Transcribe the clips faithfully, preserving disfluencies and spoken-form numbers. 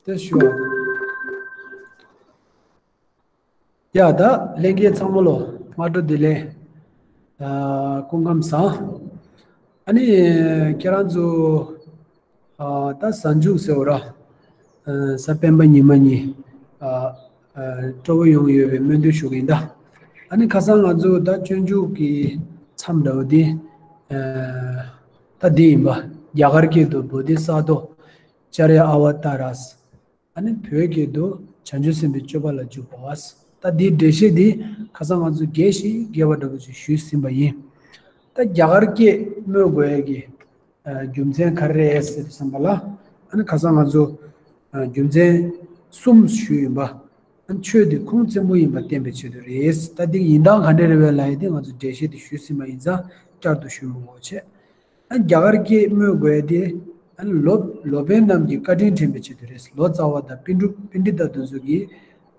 དེ་ཞུ་བ་དང་། ཡ་ད་ལྷན་རྒྱས་ཚང་མ་ལོ་སྔ་དྲོ་བདེ་ལེགས། ཨ་སྐུ་ཁམས་བཟང་། ཨ་ནི་ཁྱེད་རང་ཚོ་ཨ་ད་གཟའ་མཇུག་ཟེར་བ་ར། ཨ་གཟའ་སྤེན་པ་ཉི་མ་གཉིས་ཨ་ཨ་སྤྲོ་པོ་ཡོང་ཡོད་པའི་སྨོན་འདུན་ཞུ་གི་ཡིན་ད། ཨ་ནི་ཁ་སང་ང་ཚོ་ད་སྤྱོད་འཇུག་གི་མཚམས་འདྲ་བོ་འདི་ཨ་ད་འདི་ཡིན་པ། རྒྱ་གར་སྐད་དུ་བོ་དྷི་ས་ཏྭ། ཨ་ཅཱརྱ་ཨ་བ་ཏཱ་ར། ཨ་ནི་བོད་སྐད་དུ་བྱང་ཆུབ་སེམས་དཔའི་སྤྱོད་པ་ལ་འཇུག་པ། ད་འདིའི་འགྲེལ་བཤད་འདི་ཁ་སང་ང་ཚོ་རྒྱས་ཤིང་རྒྱས་པ་འདྲ་པོ་ཞིག་ཞུས་ཟིན་པ་ཡིན། ད་རྒྱ་གར་སྐད་སྨོས་དགོས་ཡ་གི་ཨ་རྒྱུ་མཚན་ག་རེ་རེད་ཟེར་བསམ་པ་ལ། ཨ་ནི་ཁ་སང་ང་ཚོ་ཨ་རྒྱུ་མཚན་གསུམ་ཞུས་ཡིན་པ། ཨ་ནི་ཆོས་འདི་ཁུངས་བཙན་པོ་ཡིན་པ་བསྟན་པའི་ཆེད་དུ་རེད། ད་འདི་ཡིན་སྟངས་ག་འདྲ་རེད་པས་ལབ་ཡ་འདི་ང་ཚོ་འགྲེལ་བཤད་འདི་ཞུས་ཟིན་པ་ཡིན་ཙང་བསྐྱར་དུ་ཞུ་མི་དགོས་བྱས། ཨ་རྒྱ་གར་སྐད་སྨོས་དགོས་ཏེ། ཨ་ལོ་ལོ་པཎ་རྣམས་ཀྱི་བཀའ་དྲིན་དྲན་པའི་ཆེད་དུ་རེད། ལོ་ཙཱ་བ་དང་པཎ་གྲུབ་པཎྜི་ཏ་དེ་ཚོ་གི་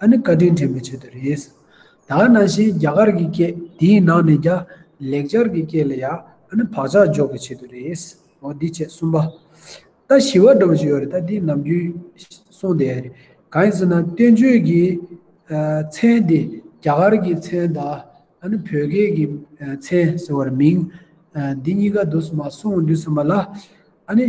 ཨ་ནི་བཀའ་དྲིན་དྲན་པའི་ཆེད་དུ་རེད། ད་ག་ནང་བཞིན་རྒྱ་གར་གྱི་སྐད་དེའི་ནང་ནས་ཀྱང་ལེགས་སྦྱར་གྱི་སྐད་ལ་ཡང་ཨ་ནི་བག་ཆགས་འཇོག་པའི་ཆེད་དུ་རེད། འོ་འདི་བྱས་གསུམ་པ། ད་བཞི་པ་འདྲ་པོ་ཞིག་ཡོད་རེད། ད་འདི་ནམ་རྒྱུན་གསུངས་བསྡད་ཡ་རེད། གང་ཡིན་ཟེར་ན་བསྟན་བཅོས་ཀྱི་ཨ་མཚན་འདི་རྒྱ་གར་གྱི་མཚན་དང་། ཨ་ནི་བོད་སྐད་ཀྱི་ཨ་མཚན་ཟེར་བར་མིང་ཨ་འདི་གཉིས་ཀ་འདུག་སེ་མར་གསུངས་དུས་ཙམ་པ་ལ། ཨ་ནི་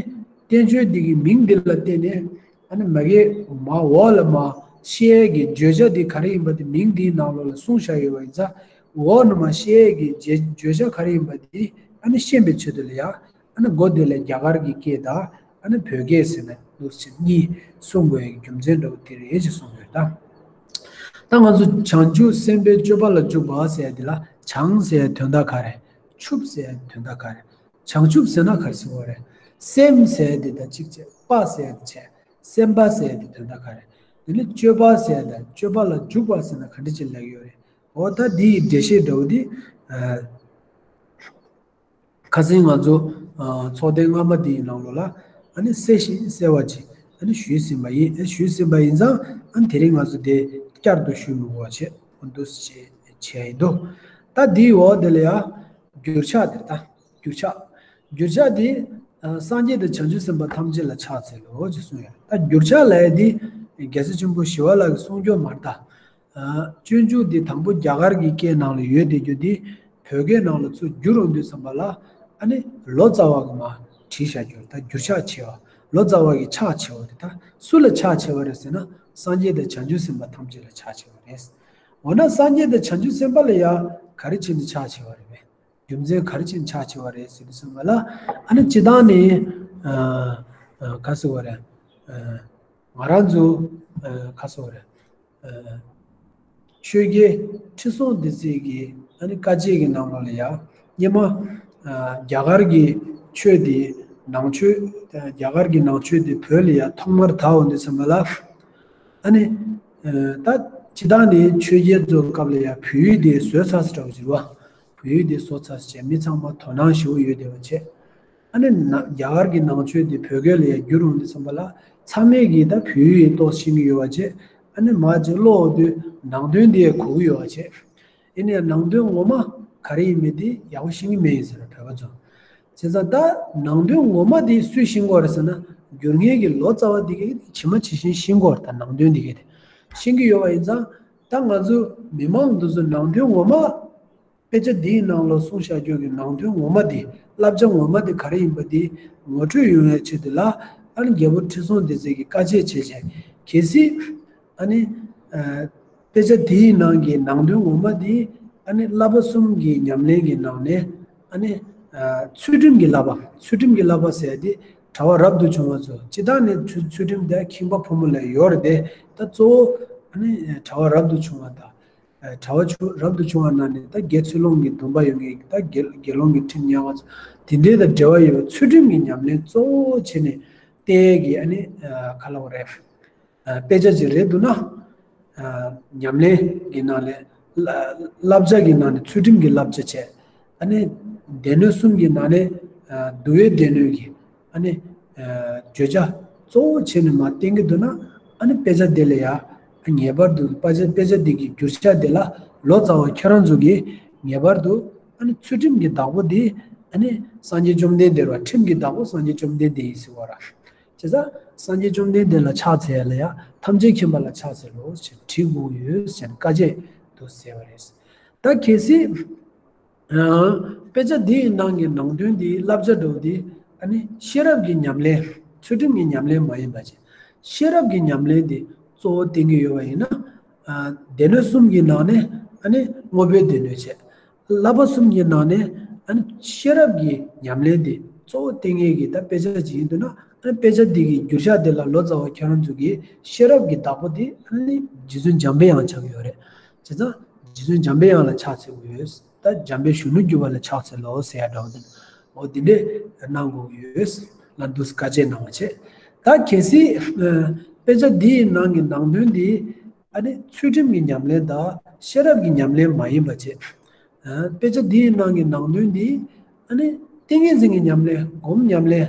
བསྟན་བཅོས་འདི་གི་མིང་འདི་ལ་བརྟེན་ནས་ཨ་ནི་མ་གི་མར་འོག་ལ་མར་བཤད་ཡས་ཀྱི་བརྗོད་བྱ་འདི་ག་རེ་ཡིན་པ་དེ་མིང་འདིའི་ནང་ལོགས་ལ་གསུངས་བཞག་ཡོད་པ་ཡིན་ཙང་། འོག་ནས་མར་བཤད་ཡས་ཀྱི་བརྗོད་བརྗོད་བྱ་ག་རེ་ཡིན་པ་དེ་ཨ་ནི་ཤེས་པའི་ཆེད་དུ་ལ་ཡ། ཨ་ནི་མགོ་དེ་ལ་རྒྱ་གར་གྱི་སྐད་དང་ཨ་ནི་བོད་སྐད་ཟེར་ནས་འདུག་སེ་གཉིས་གསུང་དགོས་ཡག་གི་རྒྱུ་མཚན་འདྲ་པོ་དེ་རེད་ཅེས་གསུངས་ཡོད་ད། ད་ང་ཚོ་བྱང་ཆུབ་སེམས་དཔའི་སྤྱོད་པ་ལ་འཇུག་པ་ཟེར་ཡ་དེ་ལ་བྱང་ཟེར་ཡ་དོན་དག་ག་རེ། ཆུབ་ཟེར་ཡ་དོན་དག་ག་རེ། བྱང་ཆུབ་ཟེར་ན་ག་རེ་ཟེར་བ་རེད། སེམས་ཟེར་ཡ་དེ་དང་གཅིག་བྱས། དཔའ་ཟེར་ཡ་དེ་བྱས། སེམས་དཔའ་ཟེར་ཡ་དེ་དོན་དག་ག་རེ། དེ་ནས་སྤྱོད་པ་ཟེར་ཡ་དང་སྤྱོད་པ་ལ་འཇུག་པ་ཟེར་ན་ག་འདྲ་ཅིག་ལབ་ཀྱི་ཡོད་རེད། འོ་ད་འདི་ཡི་འགྲེལ་བཤད་འདྲ་པོ་འདི་ཨ། ཁ་སང་ང་ཚོ་ཨ་ཚོགས་ཐེངས་སྔ་མ་འདིའི་ནང་ལོགས་ལ་ཨ་ནི་གསལ་ཞིང་གསལ་བ་ཅིག་ཨ་ནི་ཞུས་ཟིན་པ་ཡིན། ཨ་ཞུས་ཟིན་པ་ཡིན་ཙང་ཨ་ནི་དེ་རིང་ང་ཚོ་དེ་བསྐྱར་དུ་ཞུ་མི་དགོས་པ་བྱས། འོ་འདུག་སེ་བྱས་བྱས་ཡིན་འདུག་ད་འདིའི་འོག་དེ་ལ་ཡ་འགྱུར་ཕྱག་དེ་ད་འགྱུར་ཕྱག་འགྱུར་ཕྱག་དེ་ཨ་སངས་རྒྱས་དང་བྱང་ཆུབ་སེམས་དཔའ་ཐམས་ཅད་ལ་ཕྱག་འཚལ་ལོ་ཅེས་གསུངས་ཡོད། ད་འགྱུར་ཕྱག་ལབ་ཡ་དེ་རྒྱལ་སྲས་ཆེན་པོ་ཞི་བ་ལྷ་གི་གསུང་སྐྱོར་མ་རེད་ད། ཨ་སྤྱོད་འཇུག་འདི་དང་པོ་རྒྱ་གར་གྱི་སྐད་ནང་ལ་ཡོད་བསྡད་རྒྱུ་འདི་བོད་སྐད་ནང་ལ་ཚུར་བསྒྱུར་འོང་དུས་ཙམ་པ་ལ་ཨ་ནི་ལོ་ཙཱ་བ་གིས་མར་བྲིས་བཞག་རྒྱུ་རེད། ད་འགྱུར་ཕྱག་བྱས་པ། ལོ་ཙཱ་བ་གིས་ཕྱག་བྱས་པ་རེད། ད་སུ་ལ་ཕྱག་བྱས་པ་རེད་ཟེར་ན་སངས་རྒྱས་དང་བྱང་ཆུབ་སེམས་དཔའ་ཐམས་ཅད་ལ་ཕྱག་བྱས་པ་རེད། འོ་ན་སངས་རྒྱས་དང་བྱང་ཆུབ་སེམས་དཔའ་ལ་ཡང་ག་རེ་བྱས་ནས་ཕྱག་བྱས་པ་རེད་པས། རྒྱུ་མཚན་ག་རེ་བྱས་ནས་ཕྱག་བྱས་པ་རེད་ཟེར་དུས་ཙམ་པ་ལ། ཨ་ནི་སྤྱིར་བཏང་ནས་ཨ་ཨ་ག་ཟེར་བ་རེད། ཨ་ང་རང་ཚོ་ཨ་ག་ཟེར་བ་རེད། ཨ་ཆོས་རྒྱལ་ཁྲི་སྲོང་ལྡེ་བཙན་གྱི་ཨ་ནི་བཀའ་ཆད་ཀྱི་ནང་ལོགས་ལ་ཡ་སྔོན་མ་ཨ་རྒྱ་གར་གྱི་ཆོས་དེ་ནང་ཆོས། རྒྱ་གར་གྱི་ནང་ཆོས་དེ་བོད་ལ་ཡ་ཐོག་མར་དར་འོང་དུས་ཙམ་པ་ལ། ཨ་ནི། ཨ་ད་སྤྱིར་བཏང་ནས་ཆོས་རྒྱལ་ཚོའི་སྐབས་ལ་ཡང་བོད་ཡིག་དེ་བཟོས་ཚར་ཟེར་འདྲ་པོ་ཅིག་རེད་བ། བོད་ཡིག་དེ་བཟོས་ཚར་ཟེར་བྱས་མི་ཚང་མ་དོ་སྣང་ཞེ་པོ་ཡོད་བསྡད་པ་བྱས། ཨ་ནི་ན་རྒྱ་གར་གྱི་ནང་ཆོས་དེ་བོད་སྐད་ལ་ཡང་བསྒྱུར་འོང་དུས་ཙམ་པ་ལ་ཚང་མས་ཀྱིས་ད་བོད་ཡིག་ཏོག་ཤེས་ཀྱི་ཡོད་པ་བྱས། ཨ་ནི་མར་ཅིག་ཀློག་དུས་ནང་དོན་དེ་གོ་གི་ཡོད་པ་བྱས། ཡིན་ནའི་ནང་དོན་ངོ་མ་ག་རེ་ཡིན་མིན་དེ་ཡག་པོ་ཤེས་ཀྱི་མེད་ཡིན་ཟེར་བ་བོད་པ་ཚོ། བྱས་ཙང་ད་ནང་དོན་ངོ་མ་དེ་སུས་ཤེས་ཀྱི་ཡོད་རེད་ཟེར་ན་བསྒྱུར་མཁན་གྱི་ལོ་ཙཱ་བ་དེ་གས་ཇི་མ་ཇི་བཞིན་ཤེས་ཀྱི་ཡོད་རེད། ད་ནང་དོན་དེ་གས་དེ་ཤེས་ཀྱི་ཡོད་པ་ཡིན་ཙང་ད་ང་ཚོ་མི་མང་འདི་ཚོ་ནང་དོན་ངོ་མ་དཔེ་ཆ་འདིའི་ནང་ལ་གསུངས་བཞག་རྒྱུ་གི་ནང་དོན་ངོ་མ་དེ་བསླབ་བྱ་ངོ་མ་དེ་ག་རེ་ཡིན་པ་དེ་ངོ་འཕྲོད་ཡོང་ཡའི་ཆེད་དུ་ལ་ཨ་ནི་རྒྱལ་པོ་ཁྲི་སྲོང་ལྡེ་བཙན་གྱིས་བཀའ་ཆད་བྱས་བྱས་གལ་སྲིད། ཨ་ནི། ཨ་དཔེ་ཆ་དེའི་ནང་གི་ནང་དོན་ངོ་མ་དེ་ཨ་ནི་བསླབ་པ་གསུམ་གྱི་ཉམས་ལེན་གྱི་ནང་ནས་ཨ་ནི། ཨ་ཚུལ་ཁྲིམས་ཀྱི་བསླབ་པ། ཚུལ་ཁྲིམས་ཀྱི་བསླབ་པ་ཟེར་ཡ་དེ་གྲྭ་པ་རབ་ཏུ་བྱུང་བ་ཚོ་སྤྱིར་བཏང་ནས་ཚུལ་ཚུལ་ཁྲིམས་དེ་ཁྱིམ་པ་ཕོ་མོ་ལ་ཡོད་རེད་དེ། ད་གཙོ་བོ་ཨ་ནི་གྲྭ་པ་རབ་ཏུ་བྱུང་བ་དང་། ཨ་གྲྭ་པ་ཆུ་རབ་ཏུ་བྱུང་བ་ནང་ནས་ད་དགེ་ཚུལ་སློང་གི་སྡོམ་པ་ཡོད་མཁན་ད་དགེ་དགེ་སློང་གི་ཁྲིམས་ཉམས་པ་ཚོ་དེ་འདྲའི་དང་འབྲེལ་བ་ཡོད་པའི་ཚུལ་ཁྲིམས་ཀྱི་ཉམས་ལེན་གཙོ་བོ་བྱས་ནས་བསྟན་ཡས་ཀྱི་ཨ་ནི་ཨ་ག་ལབ་དགོས་རེད། ཨ་དཔེ་ཆ་ཅིག་རེད་འདུག་ན། ཨ་ཉམས་ལེན་གྱི་ནང་ནས་བསླབ་བྱ་གི་ནང་ནས་ཚུལ་ཁྲིམས་ཀྱི་བསླབ་བྱ་བྱས། ཨ་ནི་སྡེ་སྣོད་གསུམ་གྱི་ནང་ནས་ཨ་འདུལ་བའི་སྡེ་སྣོད་ཀྱི་ཨ་ནི་ཨ་བརྗོད་བྱ་གཙོ་བོ་བྱས་ནས་མར་བསྟན་གྱི་འདུག་ན། ཨ་ནི་དཔེ་ཆ་འདི་ལ་ཡ་ངེས་པར་དུ་དཔེ་ཆ་དཔེ་ཆ་འདི་གི་བསྒྱུར་བྱ་འདི་ལ་ལོ་ཙཱ་བ་ཁྱེད་རང་ཚོ་གིས་ངེས་པར་དུ་ཨ་ནི་ཚུལ་ཁྲིམས་ཀྱི་བདག་པོ་འདི་ཨ་ནི་སངས་རྒྱས་བཅོམ་ལྡན་འདས་རེད་བ། ཁྲིམས་ཀྱི་བདག་པོ་སངས་རྒྱས་བཅོམ་ལྡན་འདས་ཡིན་ཟེར་བ་ར། བྱས་ཙང་སངས་རྒྱས་བཅོམ་ལྡན་འདས་ལ་ཕྱག་འཚལ་ལ་ཡང་ཐམས་ཅད་མཁྱེན་པ་ལ་ཕྱག་འཚལ་ལོ་ཞེས་བྲི་དགོས་ཡོད་ཅེས་བཀའ་བཅད་དུ་གསལ་བ་རེད། ད་གལ་སྲིད། དཔེ་ཆ་འདིའི་ནང་གི་ནང་དོན་འདི་བསླབ་བྱ་འདྲ་བོ་འདི་ཨ་ནི་ཤེས་རབ་ཀྱི་ཉམས་ལེན། ཚུལ་ཁྲིམས་ཀྱི་ཉམས་ལེན་མ་ཡིན་པ་ཅིག་ཤེས་རབ་ཀྱི་ཉམས་ལེན་འདི་གཙོ་བོ་བསྟན་གྱི་ཡོད་པ་ཡིན་ན། སྡེ་སྣོད་གསུམ་གྱི་ནང་ནས་ཨ་ནི་དངོས་པོའི་སྡེ་སྣོད་བྱས། བསླབ་པ་གསུམ་གྱི་ནང་ནས་ཨ་ནི་ཤེས་རབ་ཀྱི་ཉམས་ལེན་འདི་གཙོ་བོ་བསྟན་མཁན་གྱི་ད་དཔེ་ཆ་ཅིག་ཡིན་འདུག་ན། ཨ་ནི་དཔེ་ཆ་འདི་གི་བསྒྱུར་བྱ་དེ་ལ་ལོ་ཙཱ་བ་ཁྱེད་རང་ཚོ་གི་ཤེས་རབ་ཀྱི་བདག་པོ་དེ་ཨ་ནི་རྗེ་བཙུན་འཇམ་པའི་དབྱངས་ཆགས་ཀྱི་ཡོད་རེད། བྱས་ཙང་རྗེ་བཙུན་འཇམ་པའི་དབྱངས་ལ་ཕྱག་འཚལ་དགོས་ཡོད། ད་འཇམ་པའི་གཞོན་ནུར་གྱུར་པ་ལ་ཕྱག་འཚལ་ལོ་ཟེར་ཡ་འདྲ་བོ་དེ། འོ་དེ་འདྲས་གནང་དགོས་ཀྱི་ཡོད། ལ་འདུག་བཀའ་བཅད་གནང་བ་བྱས། ད་གལ་སྲིད་དཔེ་ཆ་འདིའི་ནང་གི་ནང་དོན་འདི་ཨ་ནི་ཚུལ་ཁྲིམས་ཀྱི་ཉམས་ལེན་དང་ཤེས་རབ་ཀྱི་ཉམས་ལེན་མ་ཡིན་པ་བྱས། དཔེ་ཆ་འདིའི་ནང་གི་ནང་དོན་འདི་ཨ་ནི་ཏིང་ངེ་འཛིན་གྱི་ཉམས་ལེན། སྒོམ་ཉམས་ལེན།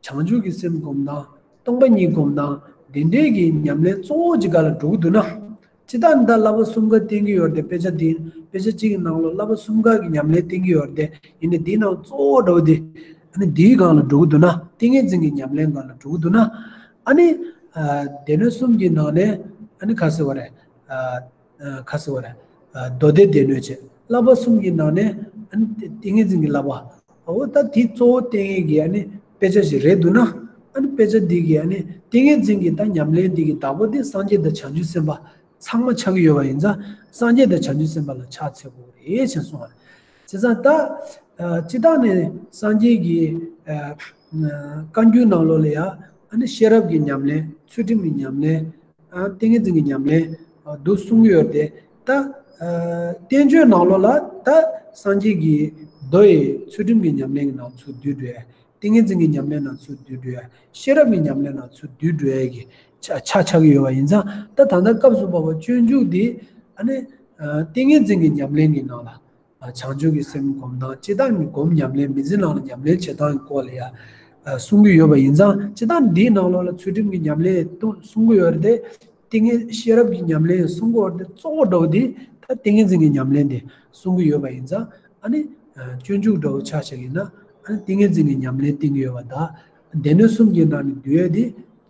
བྱང་ཆུབ་ཀྱི་སེམས་སྒོམ་སྟངས། སྟོང་པ་ཉིད་སྒོམ་སྟངས། འདི་འདྲའི་གི་ཉམས་ལེན་གཙོ་བོ་གཅིག་ག་ལ་འགྲོ་གི་འདུག་ན། ཅི་ལྟར་འདི་བསླབ་པ་གསུམ་ཀ་བསྟན་གྱི་ཡོད་རེད་དེ། དཔེ་ཆ་འདི་དཔེ་ཆ་གཅིག་གི་ནང་ལོགས་བསླབ་པ་གསུམ་ཀ་གི་ཉམས་ལེན་བསྟན་གྱི་ཡོད་རེད་དེ། ཡིན་ནའི་འདིའི་ནང་གཙོ་བོ་འགྲོ་གི་འདི་ཨ་ནི་འདིའི་སྒང་ལ་འགྲོ་གི་འདུག་ན། ཏིང་ངེ་འཛིན་གྱི་ཉམས་ལེན་སྒང་ལ་འགྲོ་གི་འདུག་ན། ཨ་ནི་སྡེ་སྣོད་གསུམ་གྱི་ནང་ནས་ཨ་ནི་ག་ཟེར་བ་རེད། ག་ཟེར་བ་རེད། མདོ་སྡེ་སྡེ་སྣོད་བྱས། བསླབ་པ་གསུམ་གྱི་ནང་ནས་ཨ་ནི་ཏིང་ངེ་འཛིན་གྱི་བསླབ་པ། འོ་ད་དེ་གཙོ་བོ་བསྟན་མཁན་གྱི་ཨ་ནི་དཔེ་ཆ་ཞིག་རེད་འདུག་ན། ཨ་ནི་དཔེ་ཆ་འདི་གི་ཨ་ནི་ཏིང་ངེ་འཛིན་གྱི་ད་ཉམས་ལེན་འདི་གི་བདག་པོ་དེ་སངས་རྒྱས་དང་བྱང་ཆུབ་སེམས་དཔའ་ཚང་མ་ཆགས་ཀྱི་ཡོད་པ་ཡིན་ཙང་། སངས་རྒྱས་དང་བྱང་ཆུབ་སེམས་དཔའ་ལ་ཕྱག་འཚལ་དགོས་རེད་ཅེས་གསུངས་པ་རེད། བྱས་ཙང་ད་སྤྱིར་བཏང་ནས་སངས་རྒྱས་ཀྱི་བཀའ་འགྱུར་ནང་ལོགས་ལ་ཡང་ཨ་ནི་ཤེས་རབ་ཀྱི་ཉམས་ལེན། ཚུལ་ཁྲིམས་ཀྱི་ཉམས་ལེན། ཏིང་ངེ་འཛིན་གྱི་ཉམས་ལེན་འདུག་གསུང་གི་ཡོད་དེ། ད་བསྟན་བཅོས་ནང་ལོགས་ལ་ད་སངས་རྒྱས་ཀྱི་མདོ་ཡི་ཚུལ་ཁྲིམས་ཀྱི་ཉམས་ལེན་གྱི་ནང་ཚུར་བསྡུས་འགྲོ་ཡ། ཏིང་ངེ་འཛིན་གྱི་ཉམས་ལེན་ནང་ཚུར་བསྡུས་འགྲོ་ཡ། ཤེས་རབ་ཀྱི་ཉམས་ལེན་ནང་ཚུར་བསྡུས་འགྲོ་ཡ་གི་ཆ་ཆ་ཆགས་ཀྱི་ཡོད་པ་ཡིན་ཙང་། ད་ད་ལྟ་སྐབས་སུ་བབ་པ་སྤྱོད་འཇུག་འདི་ཨ་ནི་ཏིང་ངེ་འཛིན་གྱི་ཉམས་ལེན་གྱི་ནང་ལ། བྱང་ཆུབ་ཀྱི་སེམས་སྒོམ་སྟངས། སྤྱིར་བཏང་གི་སྒོམ་ཉམས་ལེན། མི་ཚེ་ནང་ལ་ཉམས་ལེན་བྱེད་སྟངས་ཀྱི་སྐོར་ལ་ཡང་གསུང་གི་ཡོད་པ་ཡིན་ཙང་། སྤྱིར་བཏང་འདིའི་ནང་ལོགས་ལ་ཚུལ་ཁྲིམས་ཀྱི་ཉམས་ལེན་གསུང་གི་ཡོད་རེད་དེ། ཏིང་ངེ་ཤེས་རབ་ཀྱི་ཉམས་ལེན་གསུང་གི་ཡོད་རེད་དེ། གཙོ་བོ་འདྲ་བོ་དེ་ད་ཏིང་ངེ་འཛིན་གྱི་ཉམས་ལེན་དེ་གསུང་གི་ཡོད་པ་ཡིན་ཙང་། ཨ་ནི་སྤྱོད་འཇུག་འདྲ་བོ་ཆ་བཞག་ཡིན་ན། ཨ་ནི་ཏིང་ངེ་འཛིན་གྱི་ཉམས་ལེན་བསྟན་གྱི་ཡོད་པ་དང་། སྡེ་སྣོད་གསུམ་གྱི་ནང་ནས་བསྡུས་ཡོད་དེ།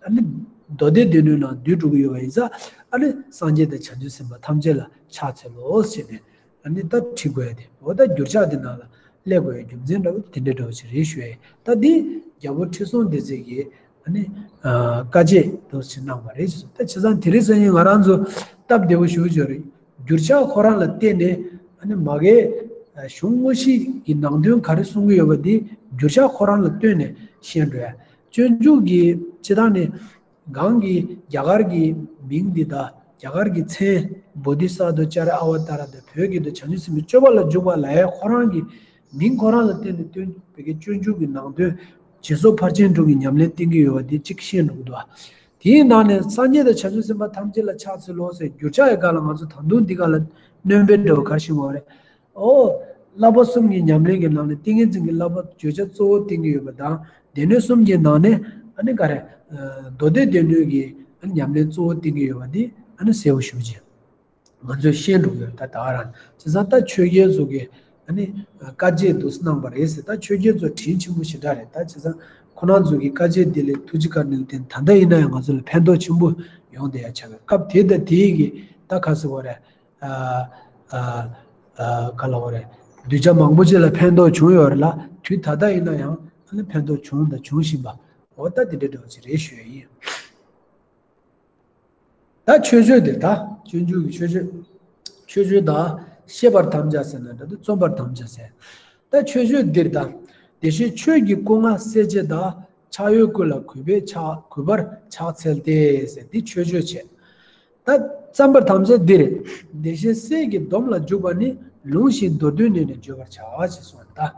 ཨ་ནི་མདོ་སྡེ་སྡེ་སྣོད་ནང་བསྡུས་འགྲོ་གི་ཡོད་པ་ཡིན་ཙང་། ཨ་ནི་སངས་རྒྱས་དང་བྱང་ཆུབ་སེམས་དཔའ་ཐམས་ཅད་ལ་ཕྱག་འཚལ་ལོ་ཞེས་ནས། ཨ་ནི་ད་བྲི་དགོས་ཡ་དེ། འོ་ད་འགྱུར་ཕྱག་དེ་ནང་ལ་སླེབས་དགོས་ཡ་རྒྱུ་མཚན་འདྲ་བོ་དེ་འདྲ་འདྲ་བོ་ཞིག་རེད་ཞུ་ཡ་ཡིན། ད་འདི་རྒྱལ་པོ་ཁྲི་སྲོང་ལྡེ་བཙན་གྱིས་ཨ་ནི་བཀའ་བཅད་དུ་ཞིག་གནང་བ་རེད་ཞུ། ད་བྱས་ཙང་དེ་རིང་སང་ཉིན་ང་རང་ཚོ་སྟབས་བདེ་བོ་ཞུ་ཞོར་རེད། འགྱུར་ཕྱག་ཁོ་རང་ལ་བརྟེན་ནས། ཨ་ནི་མ་གིའི་གཞུང་དངོས་གཞི་གི་ནང་དོན་ག་རེ་གསུང་གི་ཡོད་པ་འདི་འགྱུར་ཕྱག་ཁོ་རང་ལ་ལྟོས་ནས་ཤེས་འགྲོ་ཡ། སྤྱོད་འཇུག་གི་སྤྱིར་བཏང་ནས། གང་གི་རྒྱ་གར་གྱི་མིང་འདི་དང་། རྒྱ་གར་གྱི་མཚན། བོ་དྷི་ས་ཏྭ་ཨ་ཙཱརྱ་ཨ་བ་ཏཱ་ར་དང་། བོད་སྐད་དུ་བྱང་ཆུབ་སེམས་དཔའི་སྤྱོད་པ་ལ་འཇུག་པ་ལབ་ཡ་ཁོ་རང་གི་མིང་ཁོ་རང་ལ་བརྟེན་ནས་སྟོན་པའི་གི་སྤྱོད་འཇུག་གི་ནང་དོན། བྱེད་སོགས་ཕར་ཕྱིན་དྲུག་གི་ཉམས་ལེན་བསྟན་གྱི་ཡོད་པ་འདི་གཅིག་ཤེས་འགྲོ་གི་འདུག་ཨ། དེའི་ནང་ནས་སངས་རྒྱས་དང་བྱང་ཆུབ་སེམས་དཔའ་ཐམས་ཅད་ལ་ཕྱག་འཚལ་ལོ་ཟེར་འགྱུར་ཕྱག་ཡི་སྒང་ལ་ང་ཚོ་ད་དུང་འདི་སྒང་ལ་སྣོན་པའི་འདྲ་བ་ག་རེ་ཞིག་ཡོད་རེད། ཨོ། བསླབ་པ་གསུམ་གྱི་ཉམས་ལེན་གྱི་ནང་ནས་ཏིང་ངེ་འཛིན་གྱི་བསླབ་པ་བརྗོད་བྱ་གཙོ་བོ་བསྟན་གྱི་ཡོད་པ་དང་། སྡེ་སྣོད་གསུམ་གྱི་ནང་ནས་ཨ་ནི་ག་རེ། མདོ་སྡེ་སྡེ་སྣོད་ཀྱི་ཨ་ནི་ཉམས་ལེན་གཙོ་བོ་བསྟན་གྱི་ཡོད་པ་འདི་ཨ་ནི་གསལ་བོ་ཞེ་པོ་ཅིག་ང་ཚོས་ཤེས་འགྲོ་གི་ཡོད། ད་ད་ག་རང་བྱས་ཙང་ད་ཆོས་རྒྱལ་ཚོ་གི་ཨ་ནི་བཀའ་བཅད་དུ་གནང་བ་རེད་ཟེར། ད་ཆོས་རྒྱལ་ཚོ་དྲིན་ཆེན་པོ་ཞེ་དྲག་རེད། ད་བྱས་ཙང་ཁོ་རང་ཚོ་གི་བཀའ་བཅད་འདི་ལས་ཐུགས་རྗེ་བཀའ་དྲིན་ལ་བརྟེན་ད་ལྟ་ཡིན་ན་ཡང་ང་ཚོ་ལ་ཕན་ཐོགས་ཆེན་པོ་ཡོང་བསྡད་ཡ་ཆགས་ཡོད། སྐབས་དེ་དང་དེའི་གི་ད་ག་ཟེར་བ་རེད། ཨ་ཨ་ཨ་ག་ལབ་དགོས་རེད། གདུལ་བྱ་མང་པོ་ཅིག་ལ་ཕན་ཐོགས་བྱུང་ཡོད་རེད་ལ། དུས་ད་ལྟ་ཡིན་ན་ཡང་ཨ་ནི་ཕན་ཐོགས་བྱུང་དང་འབྱུང་བཞིན་པ། འོ་ད་དེ་འདྲ་འདྲ་བོ་ཅིག་རེད་ཞུ་ཡ་ཡིན། ད་མཆོད་བརྗོད་འདིར་ད། སྤྱོད་འཇུག་གི་མཆོད་བརྗོད། མཆོད་བརྗོད་ད། བཤད་པར་དམ་བཅའ་ཟེར་ན་འདྲ་འདུག་རྩོམ་པར་དམ་བཅའ་ཟེར། ད་མཆོད་བརྗོད་འདིར་ད། བདེ་གཤེགས་ཆོས་ཀྱི་སྐུ་མངའ་གསལ་བྱེད་དག་ཕྱག་གཡོན་སྐུ་ལ་གུས་པས་ཕྱག་གུས་པར་ཕྱག་འཚལ་ཏེ་ཟེར་འདི་མཆོད་བརྗོད་བྱས། ད་བརྩམ་པར་དམ་བཅའ་འདིར། བདེ་གཤེགས་སྲས་ཀྱི་སྡོམ་ལ་འཇུག་པ་ནི། ལུང་བཞིན་མདོར་བསྡུས་ནས་ནི་བརྗོད་པར་བྱ། ཞེས་གསུངས་ད། བྱས་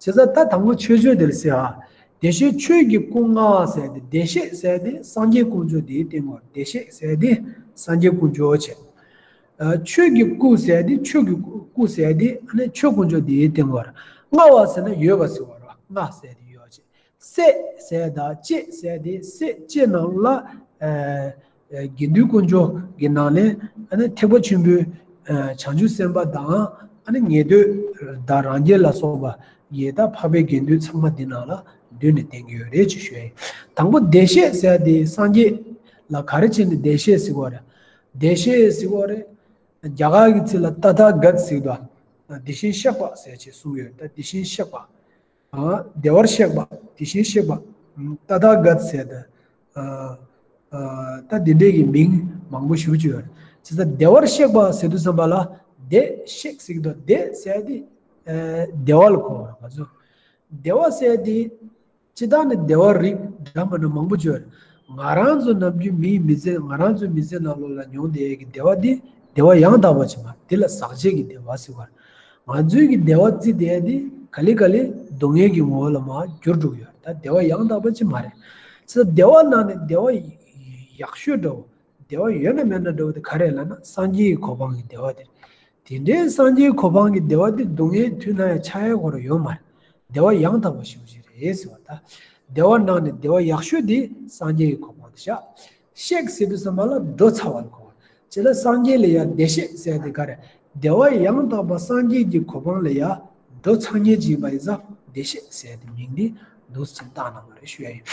ཙང་ད་དང་པོ་མཆོད་བརྗོད་འདིར་ཟེར་ཨ། བདེ་གཤེགས་ཆོས་ཀྱི་སྐུ་མངའ་ཟེར་ཏེ། བདེ་གཤེགས་ཟེར་ཏེ་སངས་རྒྱས་དཀོན་མཆོག་འདིའི་སྟེང་ངོར། བདེ་གཤེགས་ཟེར་ཏེ་སངས་རྒྱས་དཀོན་མཆོག་བྱས། ཨ། ཆོས་ཀྱི་སྐུ་ཟེར་ཏེ་ཆོས་ཀྱི་སྐུ་ཟེར་ཏེ་ཨ་ནི་ཆོས་དཀོན་མཆོག་འདིའི་སྟེང་ངོར། མངའ་བ་ཟེར་ན་ཡོད་པ་ཟེར་བ་རེད། མངའ་ཟེར་ཏེ་ཡོད་བྱས། སྲས་ཟེར་དང་བཅས་ཟེར་ཏེ་སྲས་བཅས་ནང་ལ། ཨ། ཨ། དགེ་འདུན་དཀོན་མཆོག་གི་ནང་ནས་ཨ་ནི་ཐེག་པ་ཆེན་པོའི། ཨ། བྱང་ཆུབ་སེམས་དཔའ་དང་ཨ་ནི་ཉན་ཐོས་དང་རང་རྒྱལ་ལ་སོགས་པ་ཡི་ད་འཕགས་པའི་དགེ་འདུན་ཚང་མ་འདི་ནང་ལ་ མདུན་ནས་བསྟན་གྱི་ཡོད་རེད་ཅེས་ཞུ་ཡ་ཡིན། དང་པོ་བདེ་གཤེགས་ཟེར་དེ་སངས་རྒྱས་ལ་ག་རེ་བྱས་ནས་བདེ་གཤེགས་ཟེར་གྱི་ཡོད་རེད། བདེ་གཤེགས་ཟེར་གྱི་ཡོད་རེད། རྒྱ་གར་གྱི་ཚིག་ལ་ཏ་ཐཱ་ག་ཏ་ཟེར་གྱི་འདུག་དེ་བཞིན་གཤེགས་པ་ཟེར་ཅེས་གསུངས་ཡོད། ད་དེ་བཞིན་གཤེགས་པ། བདེ་བར་གཤེགས་པ། དེ་བཞིན་གཤེགས་པ། ཏ་ཐཱ་ག་ཏ་ཟེར་ད། ད་འདི་འདྲའི་གི་མིང་མང་པོ་ཞེ་པོ་ཅིག་ཡོད་རེད། བྱས་ཙང་བདེ་བར་གཤེགས་པ་ཟེར་དུས་ཙམ་པ་ལ་བདེ་གཤེགས་ཟེར་གྱི་འདུག་བདེ་ཟེར་དེ་བདེ་བ་ལ་གོ་བ་རེད། ང་ཚོ་བདེ་བ་ཟེར་དེ། སྤྱིར་བཏང་ནས་བདེ་བ་རིགས་འདྲ་མི་འདྲ་མང་པོ་ཅིག་ཡོད་རེད། ང་རང་ཚོ་ནམ་རྒྱུན་མིའི་མི་ཚེ། ང་རང་ཚོའི་མི་ཚེ་ནང་ལོགས་ལ་མྱོང་བསྡད་ཡས་ཀྱི་བདེ་བ་འདི་བདེ་བ་ཡང་དག་པ་ཅིག་མ་རེད། འདི་ལ་ཟག་བཅས་ཀྱི་བདེ་བ་ཟེར་བ་རེད། ང་ཚོའི་གི་བདེ་བ་བརྩི་བསྡད་ཡས་འདི་ག་ལེ་ག་ལེ་སྡུག་བསྔལ་གྱི་ངོ་བོ་ལ་མར་འགྱུར་འགྲོ་གི་ཡོད་རེད། ད་བདེ་བ་ཡང་དག་པ་ཅིག་མ་རེད། ཙི་བདེ་བ་ནང་ནས་བདེ་བ་ཡག་ཤོས་འདྲ་བོ། བདེ་བ་ཡོད་ན་མེད་ན་འདྲ་བོ་དེ་ག་རེ་ལབ་ན་སངས་རྒྱས་ཀྱི་གོ་འཕང་གི་བདེ་བ་དེ་རེད། དེ་འདྲའི་སངས་རྒྱས་གོ་འཕང་གི་བདེ་བ་འདི་སྡུག་བསྔལ་དུས་ནམ་ཡང་ཆགས་ཡ་ཁོ་རང་ཡོད་མ་རེད། བདེ་བ་ཡང་དག་པ་ཞེ་པོ་ཅིག་རེད་ཟེར་བ་ད། བདེ་བ་ནང་ནས་བདེ་བ་ཡག་ཤོས་འདི་སངས་རྒྱས་ཀྱི་གོ་འཕང་དེ་ཤག་གཤེགས་ཟེར་དུས་ཙམ་པ་ལ་འགྲོ་ཚར་བ་ལ་གོ་བ། བྱས་ཙང་སངས་རྒྱས་ལ་ཡང་བདེ་གཤེགས་ཟེར་དེ་ག་རེད། བདེ་བ་ཡང་དག་པ་སངས་རྒྱས་ཀྱི་གོ་འཕང་ལ་ཡང་འགྲོ་ཚར་མཁན་ཅིག་ཡིན་པ་ཡིན་ཙང་བདེ་གཤེགས་ཟེར་དེ་མིང་འདི་འདུག་སེ་བཏགས་གནང་བ་རེད་ཞུ་ཡ་ཡིན།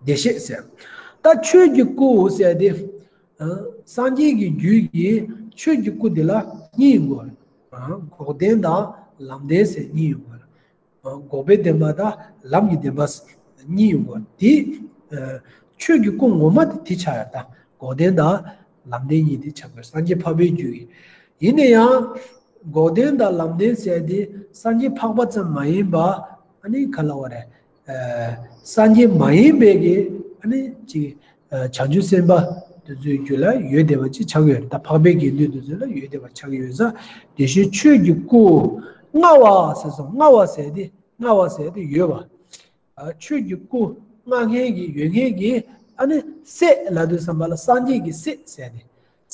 བདེ་གཤེགས་ཟེར། ད་ཆོས་ཀྱི་སྐུ་ཟེར་དེ། ཨ། སངས་རྒྱས་ཀྱི་རྒྱུད་ཀྱི་ཆོས་ཀྱི་སྐུ་དེ་ལ་གཉིས་ཡོད་གོ། ཨ། འགོག་བདེན་དང་ལམ་བདེན་ཟེར་གཉིས་ཡོད་གོ། ཨ། འགོག་པའི་བདེན་པ་དང་ལམ་གྱི་བདེན་པ་ཟེར་གཉིས་ཡོད་གོ། དེ། ཨ། ཆོས་ཀྱི་སྐུ་ངོ་མ་དེ་དེ་ཆགས་ཡོད་ད། འགོག་བདེན་དང་ལམ་བདེན་གཉིས་དེ་ཆགས་དགོས། སངས་རྒྱས་འཕགས་པའི་རྒྱུད་ཀྱི། ཡིན་ན་ཡང་། འགོག་བདེན་དང་ལམ་བདེན་ཟེར་དེ་སངས་རྒྱས་འཕགས་པ་ཙམ་མ་ཡིན་པ། ཨ་ནི་ག་ལབ་དགོས་རེད། ཨ། སངས་རྒྱས་མ་ཡིན་པའི་གི་ཨ་ནི་ཅིག་ཨ། བྱང་ཆུབ་སེམས་དཔའ་དེ་ཚོའི་རྒྱུད་ལ་ཡོད་བསྡད་པ་ཅིག་ཆགས་ཀྱི་ཡོད་རེད། ད་འཕགས་པའི་དགེ་འདུན་དེ་ཚོ་ལ་ཡོད་བསྡད་པ་ཆགས་ཀྱི་ཡོད་ཙང་། དེ་བཞིན་ཆོས་ཀྱི་སྐུ། མངའ་བ་ཟེར་སོང་། མངའ་བ་ཟེར་དེ། མངའ་བ་ཟེར་དེ་ཡོད་པ། ཨ། ཆོས་ཀྱི་སྐུ་མངའ་མཁན་གྱི་ཡོད་མཁན་གྱི་ཨ་ནི་སྲས་ལབ་དུས་ཙམ་པ་ལ་སངས་རྒྱས་ཀྱི་སྲས་ཟེར་དེ།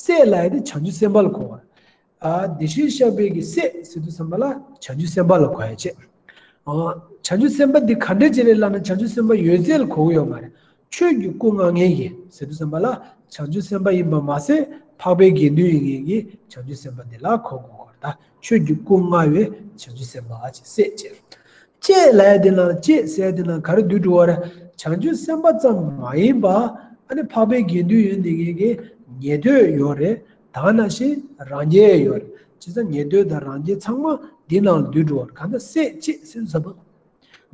སྲས་ལབ་ཡ་དེ་བྱང་ཆུབ་སེམས་དཔའ་ལ་གོ་བ། ཨ། དེ་བཞིན་གཤེགས་པའི་གི་སྲས་ཟེར་དུས་ཙམ་པ་ལ་བྱང་ཆུབ་སེམས་དཔའ་ལ་གོ་ཡ་བྱས། ཨ། བྱང་ཆུབ་སེམས་དཔའ་འདི་ག་འདྲ་ཅིག་རེད་ལབ་ན་བྱང་ཆུབ་སེམས་དཔའ་ཡོད་ཚད་ལ་གོ་གི་ཡོད་མ་རེད། ཆོས་ཀྱི་སྐུ་མངའ་མཁན་གྱི་ཟེར་དུས་ཙམ་པ་ལ་བྱང་ཆུབ་སེམས་དཔའ་ཡིན་པ་མ་ཟད་འཕགས་པའི་དགེ་འདུན་ཡིན་མཁན་གྱི་བྱང་ཆུབ་སེམས་དཔའ་འདི་ལ་གོ་དགོས་པ་རེད། ད་ཆོས་ཀྱི་སྐུ་མངའ་བའི་བྱང་ཆུབ་སེམས་དཔའ་ཅེས་སྲས་བྱས། བཅས་ལབ་ཡ་དེ་ལ་བཅས་ཟེར་ཡ་དེ་ལ་ག་རེ་འདུས་འགྲོ་བ་རེད། བྱང་ཆུབ་སེམས་དཔའ་ཙམ་མ་ཡིན་པ་ཨ་ནི་འཕགས་པའི་དགེ་འདུན་ཡོད་བསྡད་མཁན་གྱི་ཉན་ཐོས་ཡོད་རེད། ད་ག་ནང་བཞིན་རང་རྒྱལ་ཡོད་རེད། བྱས་ཙང་ཉན་ཐོས་དང་རང་རྒྱལ་ཚང་མ་འདི་ནང་ལ་འདུས་འགྲོ་བ་རེད། གང་ལྟར་སྲས་བཅས་ཟེར་ཟེར་བ།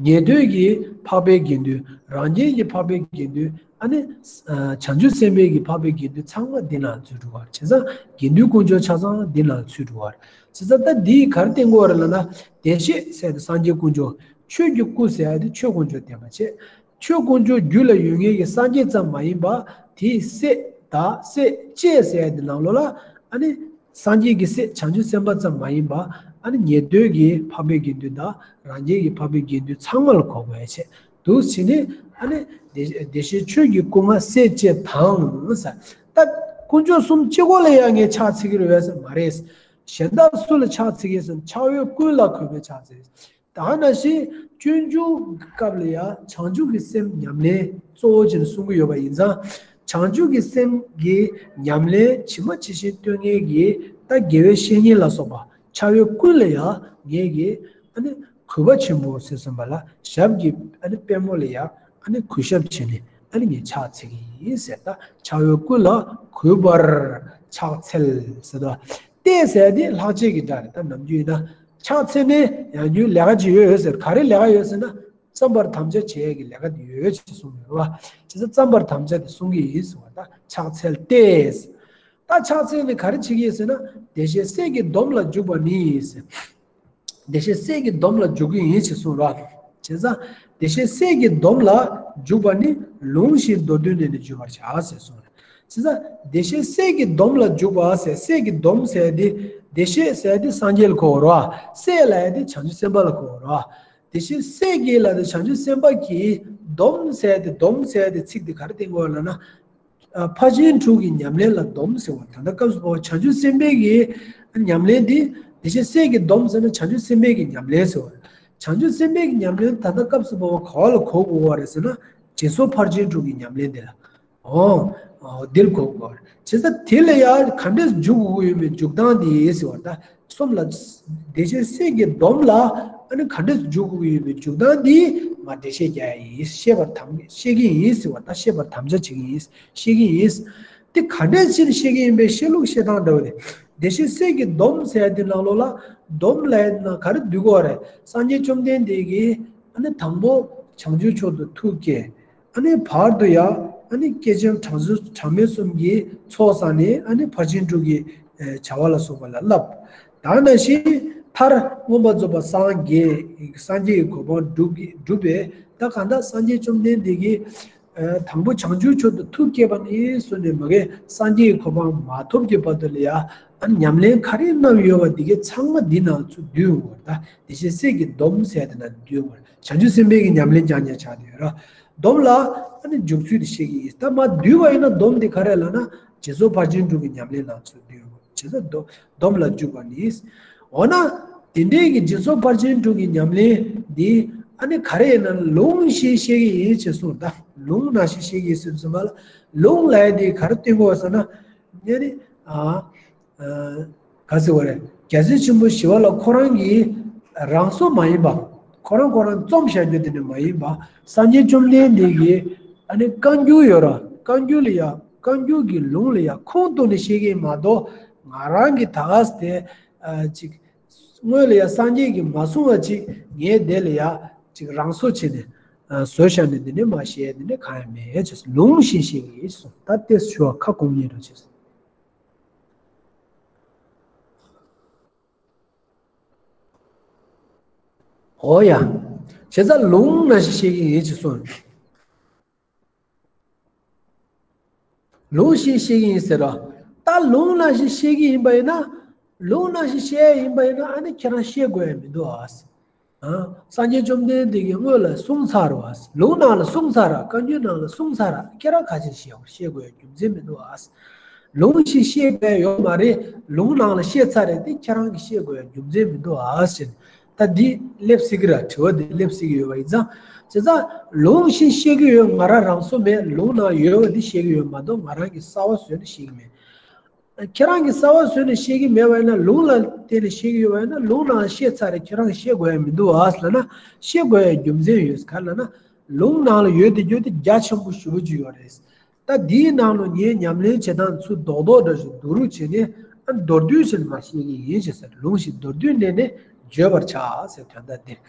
ཉན་ཐོས་ཀྱི་འཕགས་པའི་དགེ་འདུན། རང་རྒྱལ་གྱི་འཕགས་པའི་དགེ་འདུན། ཨ་ནི། ཨ། བྱང་ཆུབ་སེམས་དཔའི་གི་འཕགས་པའི་དགེ་འདུན་ཚང་མ་འདི་ནང་ཚུད་འགྲོ་བ་རེད། བྱས་ཙང་དགེ་འདུན་དཀོན་མཆོག་ཆ་ཚང་འདི་ནང་ཚུད་འགྲོ་བ་རེད། བྱས་ཙང་ད་འདིས་ག་རེ་བསྟན་གྱི་ཡོད་རེད་ལབ་ན། བདེ་གཤེགས་ཟེར་དེ་སངས་རྒྱས་དཀོན་མཆོག་ཆོས་ཀྱི་སྐུ་ཟེར་ཡ་དེ་ཆོས་དཀོན་མཆོག་བསྟན་པ་བྱས། ཆོས་དཀོན་མཆོག་རྒྱུད་ལ་ཡོད་མཁན་གྱི་སངས་རྒྱས་ཙམ་མ་ཡིན་པ། དེའི་སྲས་དང་སྲས་བཅས་ཟེར་ཡ་དེ་ནང་ལོགས་ལ་ཨ་ནི། སངས་རྒྱས་ཀྱི་སྲས་བྱང་ཆུབ་སེམས་དཔའ་ཙམ་མ་ཡིན་པ། ཨ་ནི་ཉན་ཐོས་ཀྱི་འཕགས་པའི་དགེ་འདུན་དང་རང་རྒྱལ་གྱི་འཕགས་པའི་དགེ་འདུན་ཚང་མ་ལ་གོ་དགོས་ཡ་བྱས། འདུག་སེ་བྱས་ནས་ཨ་ནི་བདེ་བདེ་གཤེགས་ཆོས་ཀྱི་སྐུ་མངའ་སྲས་བཅས་དང་ཟེར། ད་དཀོན་མཆོག་གསུམ་གཅིག་པོ་ལ་ཡང་ངས་ཕྱག་འཚལ་གྱི་རེད་བས་ཟེར་མ་རེད། གཞན་དག་སུ་ལ་ཕྱག་འཚལ་གྱི་ཟེར་ན་ཕྱག་འོས་ཀུན་ལ་གུས་པས་ཕྱག་འཚལ། ད་ག་ནང་བཞིན་སྤྱོད་འཇུག་གི་སྐབས་ལ་ཡང་བྱང་ཆུབ་ཀྱི་སེམས་ཉམས་ལེན་གཙོ་བོ་བྱས་ནས་གསུང་གི་ཡོད་པ་ཡིན་ཙང་། བྱང་ཆུབ་ཀྱི་སེམས་ཀྱི་ཉམས་ལེན་ཇི་མ་ཇི་བཞིན་སྟོན་མཁན་གྱི་ད་དགེ་བའི་བཤེས་གཉེན་ལ་སོགས་པ་ཕྱག་འོས་ཀུན་ལ་ཡང་ངེད་ཀྱིས་ཨ་ནི་གུས་པ་ཆེན་པོ་ཟེར་གསུངས་པ་ལ་ཞབས་ཀྱི་ཨ་ནི་པད་མོ་ལ་ཡང་ཨ་ནི་གུས་ཞབས་བྱས་ནས་ཨ་ནི་ངས་ཕྱག་འཚལ་གྱི་ཡིན་ཟེར། ད་ཕྱག་འོས་ཀུན་ལ་གུས་པར་ཕྱག་འཚལ་ཟེར་དོ། ཏེ་ཟེར་དེ་ལྷག་བཅས་ཀྱི་སྒྲ་རེད། ད་ནམ་རྒྱུན་ཡིན་ན། ཕྱག་འཚལ་ནས་ཡང་རྒྱུན་ལས་ཀ་ཅིག་ཡོད་ཡོད་ཟེར། ག་རེ་ལས་ཀ་ཡོད་ཟེར་ན། བརྩམ་པར་དམ་བཅའ་བྱེད་ཡས་ཀྱི་ལས་ཀ་དེ་ཡོད་ཡོད་ཅེས་གསུངས་ཡོད་རེད་བ། བྱས་ཙང་བརྩམ་པར་དམ་བཅའ་དེ་གསུང་གི་ཡིན་ཟེར་བ། ད་ཕྱག་འཚལ་ཏེ། ད་ཕྱག་འཚལ་ནས་ག་རེ་བྱེད་ཀྱི་ཡིན་ཟེར་ན། བདེ་གཤེགས་སྲས་ཀྱི་སྡོམ་ལ་འཇུག་པ་ནི་ཟེར། བདེ་གཤེགས་སྲས་ཀྱི་སྡོམ་ལ་འཇུག་གི་ཡིན་ཞེས་གསུངས་རོ། བྱས་ཙང་བདེ་གཤེགས་སྲས་ཀྱི་སྡོམ་ལ་འཇུག་པ་ནི་ལུང་བཞིན་མདོར་བསྡུས་ནས་ནི་བརྗོད་པར་བྱ་ཟེར་གསུངས་རེད། བྱས་ཙང་བདེ་གཤེགས་སྲས་ཀྱི་སྡོམ་ལ་འཇུག་པ་ཟེར། སྲས་ཀྱི་སྡོམ་ཟེར་དེ་བདེ་གཤེགས་ཟེར་དེ་སངས་རྒྱས་ལ་གོ་བ་རོ། སྲས་ལ་ཡ་དེ་བྱང་ཆུབ་སེམས་དཔའ་ལ་གོ་བ་རོ། བདེ་གཤེགས་སྲས་ཀྱི་ལ་དེ་བྱང་ཆུབ་སེམས་དཔའ་གྱི་སྡོམ་ཟེར་དེ། སྡོམ་ཟེར་དེ་ཚིག་དེ་ག་རེ་བསྟན་དགོས་ལབ་ན། ཨ། ཕར་ཕྱིན་དྲུག་གི་ཉམས་ལེན་ལ་སྡོམ་ཟེར་བ། ད་ལྟ་སྐབས་སུ་བབ་པ་བྱང་ཆུབ་སེམས་དཔའི་གི་ཉམས་ལེན་འདི། དེ་བཞིན་སྲས་ཀྱི་སྡོམ་ཟེར་ན་བྱང་ཆུབ་སེམས་དཔའི་གི་ཉམས་ལེན་ཟེར་བ། བྱང་ཆུབ་སེམས་དཔའི་གི་ཉམས་ལེན་ད་ལྟ་སྐབས་སུ་བབ་པ་ག་བ་ལ་གོ་དགོས་པ་རེད་ཟེར་ན། སྦྱིན་སོགས་ཕར་ཕྱིན་དྲུག་གི་ཉམས་ལེན་འདི་ལ། ཨོ། འདིར་གོ་དགོས་པ་རེད། བྱས་ཙང་དེ་ལ་ཡང་ག་འདྲས་འཇུག་དགོས་ཡོད་མེད་འཇུག་སྟངས་འདི་ཟེར་བ། ད་གསུམ་ལ། དེ་བཞིན་སྲས་ཀྱི་སྡོམ་ལ་ ཨ་ནི་ག་འདྲས་འཇུག་དགོས་ཀྱི་ཡོད་པའི་འཇུག་སྟངས་འདི་ང་འགྲེལ་བཤད་རྒྱག་ཡ་ཡིན། བཤད་པར་དམ་བཤད་ཀྱི་ཡིན་ཟེར་བ་དང་། བཤད་པར་དམ་བཅའ་བྱེད་ཀྱི་ཡིན། བཤད་ཀྱི་ཡིན། དེ་ག་འདྲས་ཕྱིར་བཤད་ཀྱི་ཡིན་པའི་བཤད་ལུགས་བཤད་སྟངས་འདྲ་བོ་དེ། བདེ་གཤེགས་སྲས་ཀྱི་སྡོམ་ཟེར་ཡ་དེ་ནང་ལོགས་ལ། སྡོམ་ལབ་ཡ་དེ་ནང་ག་རེ་འདུས་དགོས་རེད། སངས་རྒྱས་བཅོམ་ལྡན་འདས་ཀྱིས་ཨ་ནི་དང་པོ་བྱང་ཆུབ་མཆོག་ཏུ་ཐུགས་བསྐྱེད། ཨ་ནི་བར་དུ་ཡང་ཨ་ནི་བསྐལ་ཆེན་གྲངས་ཚུལ་གྲངས་མེད་གསུམ་གྱི་ཚོགས་བསགས་ནས། ཨ་ནི་ཕར་ཕྱིན་དྲུག་གི་ཨེ་བྱ་བ་ལ་སོགས་པ་ལ་བསླབ། ད་ནང་བཞིན་མཐར་མངོན་པར་རྫོགས་པར་སངས་རྒྱས། སངས་རྒྱས་ཀྱི་གོ་འཕང་སྒྲུབ་ཀྱི་སྒྲུབ་པས། ད་གང་ལྟར་སངས་རྒྱས་བཅོམ་ལྡན་འདས་ཀྱིས་ཨ་དང་པོ་བྱང་ཆུབ་མཆོག་ཏུ་ཐུགས་བསྐྱེད་པ་ནས་བཟུང་ནས་མ་གི་སངས་རྒྱས་ཀྱི་གོ་འཕང་མ་ཐོབ་ཀྱི་བར་དུ་ལ་ཡང་ཨ་ནི་ཉམས་ལེན་ག་རེ་གནང་ཡོད་པ་འདི་གའི་ཚང་མ་འདི་ནང་ཚུར་བསྡུས་ཡོང་བ་རེད། ད་བདེ་གཤེགས་སྲས་ཀྱི་སྡོམ་ཟེར་དེ་ནང་བསྡུས་ཡོང་བ་རེད། བྱང་ཆུབ་སེམས་དཔའི་གི་ཉམས་ལེན་རྐྱང་རྐྱང་ཆགས་བསྡད་ཡོད་ར། སྡོམ་ལ་ཨ་ནི་འཇུག་ཚུལ་དེ་བཤད་ཀྱི་ཡིན། ད་མར་བསྡུས་པ་ཡིན་ན་སྡོམ་དེ་ག་རེ་ལབ་ན། སྦྱིན་སོགས་ཕར་ཕྱིན་དྲུག་གི་ཉམས་ལེན་ནང་ཚུར་བསྡུས་ཡོང་བ་རེད། བྱས་ཙང་སྡོམ་ལ་འཇུག་པ་ནི། འོ་ན། དེ་འདྲའི་གི་སྦྱིན་སོགས་ཕར་ཕྱིན་དྲུག་གི་ཉམས་ལེན་འདི་ཨ་ནི་ག་རེ་ཡིན་ན་ལུང་བཞིན་བཤད་ཀྱི་ཡིན་ཅེས་གསུངས། ད་ལུང་ནང་བཞིན་བཤད་ཀྱི་ཡིན་ཟེར་ཙམ་པ་ལ། ལུང་ལབ་ཡ་དེ་ག་རེ་སྟོན་དགོས་ཟེར་ན། ཨ་ནི་ཨ་ཨ་ག་ཟེར་བ་རེད། རྒྱལ་སྲས་ཆེན་པོ་ཞི་བ་ལྷ་ཁོ་རང་གི་རང་བཟོ་མ་ཡིན་པ། ཁོ་རང་ཁོ་རང་རྩོམ་བཞག་རྒྱུ་དེ་ནི་མ་ཡིན་པ། སངས་རྒྱས་བཅོམ་ལྡན་འདས་ཀྱི་ཨ་ནི་བཀའ་འགྱུར་ཡོད་ར། བཀའ་འགྱུར་ལ་ཡ། བཀའ་འགྱུར་གྱི་ལུང་ལ་ཡ་ཁུངས་གཏུགས་ནས་བཤད་ཀྱི་ཡིན་མ་གཏོགས། ང་རང་གི་ད་ག་ཟེ་དེ་ཨ་ཅིག་སྔོན་ལ་ཡ་སངས་རྒྱས་ཀྱིས་མ་གསུངས་པ་ཅིག་ངས་དེ་ལ་ཡ་ཅིག་རང་བཟོ་བྱས་ནས་ཨ་བཟོས་བཞག་ནས་འདི་ནས་མར་བཤད་འདི་ནས་གང་ཡང་མེད་ཅེས་ལུང་བཞིན་བཤད་ཀྱི་ཡིན་གསུངས། ད་ལྟས་ཞུ་བ་ཁ་སྐོང་ཉན་རོགས་བྱས། འོ་ཡ། བྱས་ཙང་ལུང་ནང་བཞིན་བཤད་ཀྱི་ཡིན་ཅེས་གསུངས། ལུང་བཞིན་བཤད་ཀྱི་ཡིན་ཟེར་རོ། ད་ལུང་ནང་བཞིན་བཤད་ཀྱི་ཡིན་པ་ཡིན་ན། ལུང་ནང་བཞིན་བཤད་ཡིན་པ་ཡིན་ན་ཨ་ནི་ཁྱེད་རང་བཤད་དགོས་ཡ་མི་འདུག་ཨ། ཨ། སངས་རྒྱས་བཅོམ་ལྡན་འདས་ཀྱིས་སྔོན་ལ་གསུངས་ཚར་བ། ལུང་ནང་ལ་གསུངས་ཚར་ར། བཀའ་འགྱུར་ནང་ལ་གསུངས་ཚར་ར། ཁྱེད་རང་ག་ཅིག་བཤད་བཤད་དགོས་ཡ་རྒྱུ་མཚན་མི་འདུག་ཨ། ལུང་ཞིག་བཤད་པའི་ཡོད་མ་རེད། ལུང་ནང་ལ་བཤད་ཚར་རེད་དེ་ཁྱེད་རང་གིས་བཤད་དགོས་ཡ་རྒྱུ་མཚན་མི་འདུག་ཨ་ཟེར། ད་འདི་སླེབས་སྲིད་ཀྱི་ར། དྲི་བ་འདི་སླེབས་སྲིད་ཀྱི་ཡོད་པ་ཡིན་ཙང་། བྱས་ཙང་ལུང་ཞིག་བཤད་ཀྱི་ཡོད། ང་རང་རང་བཟོ་མེད། ལུང་ནང་ཡོད་པ་འདི་བཤད་ཀྱི་ཡོད་མ་གཏོགས་ང་རང་གིས་གསར་པ་བཟོས་ནས་བཤད་ཀྱི་མེད། ཁྱེད་རང་གིས་གསར་པ་བཟོས་ནས་བཤད་ཀྱི་མེད་པ་ཡིན་ན། ལུང་ལ་བརྟེན་ནས་བཤད་ཀྱི་ཡོད་པ་ཡིན་ན། ལུང་ནང་བཤད་ཚར་རེད། ཁྱེད་རང་གིས་བཤད་དགོས་ཡ་མི་འདུག་ཨ་ལབ་ན། བཤད་དགོས་ཡ་རྒྱུ་མཚན་ཡོད། ག་རེ་ལབ་ན། ལུང་ནང་ལ་ཡོད་དེ་ཡོད་དེ་རྒྱ་ཆེན་པོ་ཞེ་པོ་ཅིག་ཡོད་རེད། ད་འདིའི་ནང་ལ་ངས་ཉམས་ལེན་བྱེད་སྟངས་ཚུར་རྡོག་རྡོག་འདྲ་ཞིག་བསྡུ་རུབ་བྱས་ནས། ཨ་མདོར་བསྡུས་བྱས་ནས་མར་བཤད་ཀྱི་ཡིན་ཞེས་ཟེར། ལུང་ཞིག་མདོར་བསྡུས་ནས་ནི་བརྗོད་པར་བྱ་ཟེར་དོན་དག་འདིར།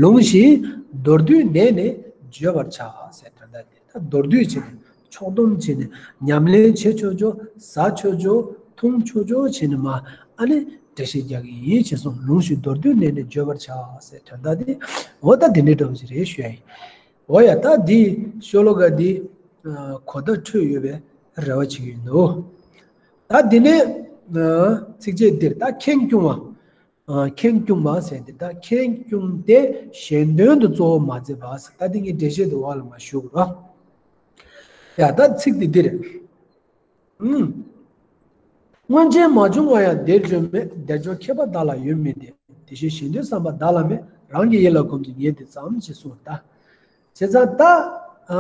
ལུང་ཞིག་མདོར་བསྡུས་ནས་ནི་བརྗོད་པར་བྱ་ཟེར་དོན་དག་འདིར། ད་མདོར་བསྡུས་བྱས་ནས་ཕྱོགས་བསྡོམས་བྱས་ནས་ཉམས་ལེན་བྱེད་ཆོག་ཆོག་ཟ་ཆོག་ཆོག་འཐུང་ཆོག་ཆོག་བྱས་ནས་མར་ཨ་ནི་འགྲེལ་བཤད་རྒྱག་གི་ཡིན་ཞེས་གསུངས། ལུང་ཞིག་མདོར་བསྡུས་ནས་ནི་བརྗོད་པར་བྱ་ཟེར་དོན་དག་འདི། འོ་ད་འདི་འདྲའི་འདྲ་བོ་ཞིག་རེད་ཞུ་ཡ་ཡིན། འོ་ཡ། ད་འདི་ཤོ་ལོ་ཀ་འདི་ཨ་གོ་བརྡ་འཕྲོད་ཡོད་པའི་རེ་བ་བྱེད་ཀྱི་ཡོད་འདུག་ད་འདི་ནས་ཨ་ཚིགས་བཅད་འདིར། ད་ཁེངས་སྐྱུང་བ། ཨ་ཁེངས་སྐྱུང་བ་ཟེར་འདི། ད་ཁེངས་སྐྱུང་སྟེ་གཞན་དོན་དུ་གཙོ་བོ་མ་མཛད་པ་ཟེར། ད་འདི་ངས་འགྲེལ་བཤད་དུ་བ་ལ་མ་ཞུ་དགོས་ར། ཡ། ད་ཚིག་འདི་འདིར། ཨུམ། སྔོན་ཆད་མ་བྱུང་བ་ཡང་འདིར་བྱོན་མེད། དལ་འབྱོར་མཁས་པ་བདག་ལ་ཡོད་མིན་ཏེ། དེ་བཞིན་གཞན་དོན་བསམ་པ་བདག་ལ་མེད། རང་གི་ཡིད་ལ་གོམས་ཀྱི་ཉེས་དེ་ཙམ་ཞེས་གསུངས། ད་བྱས་ཙང་ད་ཨ་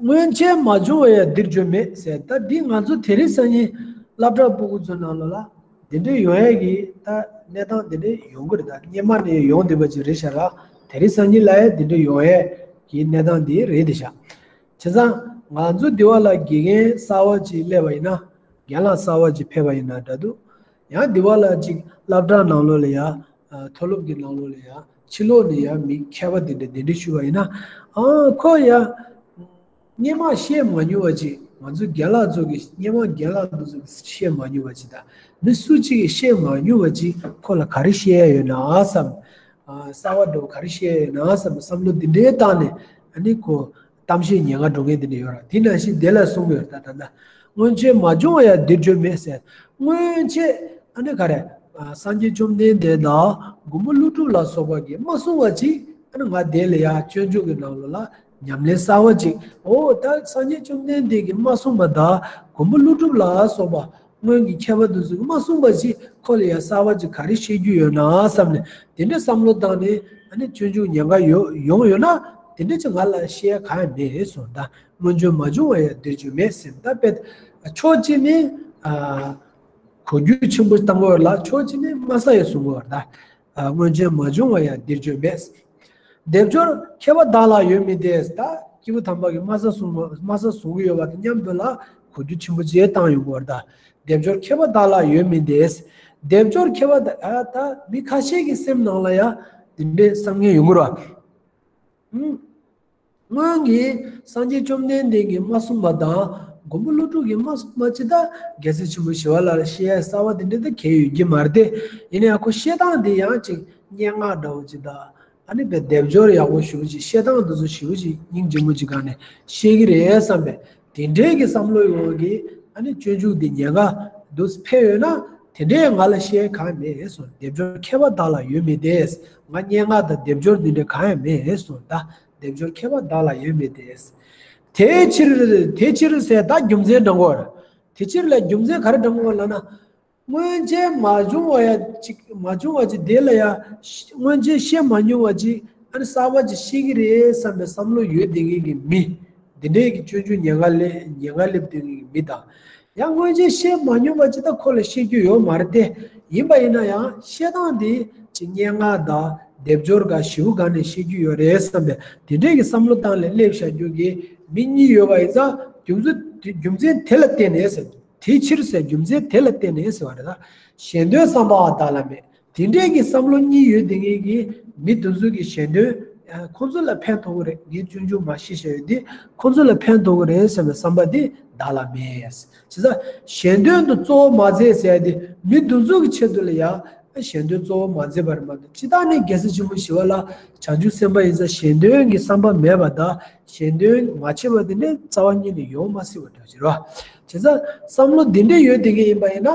སྔོན་ཆད་མ་བྱུང་བ་ཡང་འདིར་བྱོན་མེད་ཟེར། ད་འདི་ང་ཚོ་དེ་རིང་སང་ཉིན་སློབ་གྲྭ་ཕྲུ་གུ་ཚོའི་ནང་ལོགས་ལ་འདི་འདྲའི་ཡོང་ཡས་ཀྱི་ད་གནས་སྟངས་འདི་འདྲའི་ཡོང་གི་རེད། ད་སྔོན་མ་ནས་ཡོང་བསྡད་པ་ཅིག་རེད་ཤག་ར། དེ་རིང་སང་ཉིན་ལ་ཡང་འདི་འདྲའི་ཡོང་ཡས་ཀྱི་གནས་སྟངས་འདི་རེད་དེ་ཤག་བྱས་ཙང་ང་ཚོ་འདི་བ་ལ་དགེ་རྒན་གསར་བ་ཅིག་སླེབས་པ་ཡིན་ན། རྒན་ལགས་གསར་བ་ཅིག་ཕེབས་པ་ཡིན་ན་འདྲ་འདུག་ཡང་འདི་བ་ལ་ཅིག་སློབ་གྲྭ་ནང་ལོགས་ལ་ཡ། ཨ་མཐོ་སློབ་ཀྱི་ནང་ལོགས་ལ་ཡ། ཕྱི་ལོགས་ནས་ཡ་མི་མཁས་པ་དེ་འདྲ་གདན་འདྲེན་ཞུས་པ་ཡིན་ན། ཨ་ཁོ་ཡ། སྔོན་མ་བཤད་མ་མྱོང་བ་ཅིག་ང་ཚོ་རྒན་ལགས་ཚོ་གིས། སྔོན་མ་རྒན་ལགས་འདི་ཚོ་གིས་བཤད་མ་མྱོང་བ་ཅིག་དང་། མི་སུ་གཅིག་གིས་བཤད་མ་མྱོང་བ་ཅིག་ཁོ་ལ་ག་རེ་བཤད་ཡ་ཡོད་ན་བསམ། ཨ་གསར་བ་འདྲ་བོ་ག་རེ་བཤད་ཡ་ཡོད་ན་བསམ། བསམ་བློ་འདི་འདྲའི་བཏང་ནས་ཨ་ནི་ཁོ་གཏམ་བཤད་ཉན་ག་འགྲོ་མཁན་དེ་འདྲ་ཡོད་ར། དེ་ནང་བཞིན་དེ་ལ་གསུང་གི་ཡོད་རེད། ད་ད་ལྟ་སྔོན་ཆད་མ་བྱུང་བ་ཡང་འདིར་བྱོན་མེད་ཟེར། སྔོན་ཆད་ཨ་ནི་ག་རེ། ཨ་སངས་རྒྱས་བཅོམ་ལྡན་འདས་དང་མགོན་པོ་ཀླུ་སྒྲུབ་ལ་སོགས་པ་གིས་མ་གསུངས་པ་ཅིག་ཨ་ནི་ང་དེ་ལ་ཡ་སྤྱོད་འཇུག་གི་ནང་ལོགས་ལ་ཉམས་ལེན་གསར་བ་ཅིག་འོ་ད་སངས་རྒྱས་བཅོམ་ལྡན་འདས་ཀྱིས་མ་གསུངས་པ་དང་མགོན་པོ་ཀླུ་སྒྲུབ་ལ་སོགས་པ། སྔོན་གྱི་མཁས་པ་དེ་ཚོས་མ་གསུངས་པ་ཅིག་ཁོ་ལ་ཡང་གསར་པ་ཅིག་ག་རེ་བཤད་རྒྱུ་ཡོད་ན་བསམ་ནས། དེ་འདྲ་བསམ་བློ་བཏང་ནས་ཨ་ནི་སྤྱོད་འཇུག་ཉན་ག་ཡོང་ཡོང་ཡོད་ན། དེ་འདྲ་ཅིག་ང་ལ་བཤད་ཡ་གང་ཡང་མེད་གསུངས། ད་སྔོན་བྱོན་མ་བྱུང་བ་ཡང་འདིར་བྱོན་མེད་ཟེར། ད་དཔེ་ཕྱོགས་གཅིག་ནས་ཨ་གོ་རྒྱུ་ཆེན་པོ་བཏང་གི་ཡོད་ལ། ཕྱོགས་གཅིག་ནས་དམའ་ས་ཡང་གསུང་གི་ཡོད་ད། ཨ། སྔོན་ཆད་མ་བྱུང་བ་ཡང་འདིར་བྱོན་པས། སྡེབ་སྦྱོར་མཁས་པ་བདག་ལ་ཡོད་མིན་ཏེ། ད་སྐྱེས་བུ་དམ་པ་གིས་དམའ་ས་གསུང་བ་དམའ་ས་གསུང་གི་ཡོད་པ་དང་མཉམ་དུ་ལ་གོ་རྒྱུ་ཆེན་པོ་ཅིག་བཏང་ཡོང་གི་ཡོད་རེད་ད། སྡེབ་སྦྱོར་མཁས་པ་བདག་ལ་ཡོད་མིན་ཏེ། སྡེབ་སྦྱོར་མཁས་པ་ད་ཨ་ད་མི་ཁ་ཤས་ཀྱི་སེམས་ནང་ལ་ཡང་འདི་འདྲའི་བསམ་ངན་ཡོང་གི་རེད་བ། ཨུམ། སྔོན་གྱི་སངས་རྒྱས་བཅོམ་ལྡན་འདས་ཀྱིས་མ་གསུངས་པ་དང་། མགོན་པོ་ཀླུ་སྒྲུབ་ཀྱིས་མ་གསུངས་པ་ཅི་ལྟར་རྒྱལ་སྲས་ཆེན་པོ་ཞི་བ་ལྷ་ལ་བཤད་ཡ་གསར་བ་དེ་འདྲ་ད་གལ་ཡོད་ཀྱི་མ་རེད་དེ། ཡིན་ན་ཡང་ཁོ་བཤད་སྟངས་དེ་ཡང་ཅིག་སྙན་ངག་འདྲ་བོ་ཅིག་དང་། ཨ་ནི་བའི་སྡེབ་སྦྱོར་ཡག་པོ་ཞེ་པོ་ཅིག་བཤད་སྟངས་དེ་ཚོ་ཞེ་པོ་ཅིག་སྙིང་རྗེ་མོ་ཅིག་སྒང་ནས་བཤད་ཀྱི་རེད་བསམ་པའི་དེ་འདྲའི་གི་བསམ་བློ་ཡོང་བ་གི། ཨ་ནི་སྤྱོད་འཇུག་འདི་ཉེན་ཁ་འདུག་ཕེབས་ཡོད་ན། དེ་འདྲའི་ང་ལ་བཤད་གང་ཡང་མེད་གསུངས། སྡེབ་སྦྱོར་མཁས་པ་བདག་ལ་ཡོད་མིན་ཏེ། ང་སྙན་ངག་དང་སྡེབ་སྦྱོར་འདི་འདྲ་གང་ཡང་མེད་གསུངས་ད། སྡེབ་སྦྱོར་མཁས་པ་བདག་ལ་ཡོད་མིན་ཏེ། དེ་ཕྱིར་དེ་ཕྱིར་ཟེར་ད་རྒྱུ་མཚན་འདྲ་བོ་རེད། དེ་ཕྱིར་ལ་རྒྱུ་མཚན་ག་རེ་འདྲ་བོ་ལབ་ན། སྔོན་ཆད་མ་བྱུང་བ་ཡ་ཅིག་མ་བྱུང་བ་ཅིག་དེ་ལ་ཡ་སྔོན་ཆད་བཤད་མ་མྱོང་བ་ཅིག་ཨ་ནི་གསར་པ་ཅིག་བཤད་ཀྱི་རེད་བསམ་པའི་བསམ་བློ་ཡོད་བསྡད་མཁན་གྱི་མི། འདི་འདྲའི་གི་སྤྱོད་འཇུག་ཉེན་ཁ་སླེབས་ཉེན་ཁ་སླེབས་བསྡད་མཁན་གྱི་མི་དང་། ཡང་སྔོན་ཆད་བཤད་མ་མྱོང་བ་ཅིག་ད་ཁོ་ལ་བཤད་རྒྱུ་ཡོད་མ་རེད་དེ། ཡིན་པ་ཡིན་ན་ཡང་བཤད་སྟངས་འདི་ཅིག་སྙན་ངག་དང་སྡེབ་སྦྱོར་ག་ཞེ་པོ་ག་ནས་བཤད་རྒྱུ་ཡོད་རེད་བསམ་པའི་དེ་འདྲའི་གི་བསམ་བློ་བཏང་ལས་སླེབས་བཞག་རྒྱུ་གི་མི་གཉིས་ཡོད་པ་ཡིན་ཙང་རྒྱུ་མཚན་རྒྱུ་མཚན་དེ་ལ་བརྟེན་ནས་ཟེར། དེ་ཕྱིར་ཟེར་རྒྱུ་མཚན་དེ་ལ་བརྟེན་ནས་ཟེར་བ་རེད་ད། གཞན་དོན་བསམ་པ་བདག་ལ་མེད། དེ་འདྲའི་གི་བསམ་བློ་གཉིས་ཡོད་དེ་ངེད་ཀྱི་མི་དེ་ཚོ་གི་གཞན་དོན། ཁོང་ཚོ་ལ་ཕན་ཐོགས་ཀྱི་རེད། ངས་སྤྱོད་འཇུག་མ་ཤེས་བྱ་ཡོད་དེ་ཁོང་ཚོ་ལ་ཕན་ཐོགས་ཀྱི་རེད་བསམ་པའི་བསམ་པ་དེ་བདག་ལ་མེད། བྱས་ཙང་གཞན་དོན་དུ་གཙོ་བོ་མ་མཛད་ཟེར་ཡ་དེ་མི་དེ་ཚོ་གི་ཆེད་དུ་ལ་ཡ་གཞན་དོན་གཙོ་བོ་མ་མཛད་པ་རེད་མ་གཏོགས། ཇི་ལྟར་ནི་རྒྱལ་སྲས་ཆེན་པོ་ཞི་བ་ལྷ་བྱང་ཆུབ་སེམས་དཔའ་ཡིན་ཙང་གཞན་དོན་གྱི་བསམ་པ་མེད་པ་དང་གཞན་དོན་མ་བྱས་པ་དེ་འདྲའི་རྩ་བ་ཉིད་ནས་ཡོང་མ་སྲིད་པ་འདྲ་ཞིག་རེད་བ། བྱས་ཙང་བསམ་བློ་འདི་འདྲའི་ཡོད་དེ་གི་ཡིན་པ་ཡིན་ན།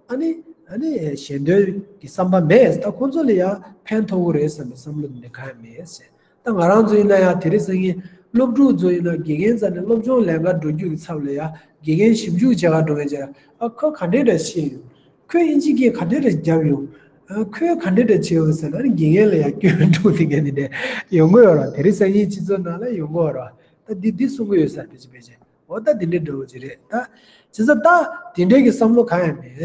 ཨ་ནི་ཨ་ནི་གཞན་དོན་གྱི་བསམ་པ་མེད། ད་ཁོང་ཚོ་ལ་ཡང་ཕན་ཐོགས་ཀྱི་རེད་བསམ་པའི་བསམ་བློ་འདི་འདྲ་གང་ཡང་མེད་ཟེར། ད་ང་རང་ཚོ་ཡིན་ན་ཡང་དེ་རིང་སང་ཉིན་སློབ་ཕྲུག་ཚོ་ཡིན་ན་དགེ་རྒན་རྩ་ནས་སློབ་སྦྱོང་ལས་ཀ་འགྲོ་རྒྱུ་གི་ཚབ་ལ་ཡང་དགེ་རྒན་ཞིབ་འཇུག་བྱེད་ག་འགྲོ་མཁན་ཅིག་ཨ་ཁོ་ག་འདྲས་འདྲ་ཤེས་ཡོད། ཁོས་ཨིན་ཇི་སྐད་ག་འདྲས་འདྲ་བརྒྱབ་ཡོད། ཨ་ཁོས་ག་འདྲས་འདྲ་བྱས་ཡོད་ཟེར་ན་ཨ་ནི་དགེ་རྒན་ལ་ཡང་སྐྱོན་འགྲོ་དེ་ག་ནི་འདྲ་ཡོང་གི་ཡོད་ར། དེ་རིང་སང་ཉིན་སྤྱི་ཚོགས་ནང་ལ་ཡོང་གི་ཡོད་ར། ད་འདི་འདི་གསུང་གི་ཡོད་ས་ཕལ་ཆེར་ཕལ་ཆེར། འོ་ད་དེ་འདྲའི་འདྲ་བོ་ཅིག་རེད་ད། བྱས་ཙང་ད་དེ་འདྲའི་གི་བསམ་བློ་གང་ཡང་མེད།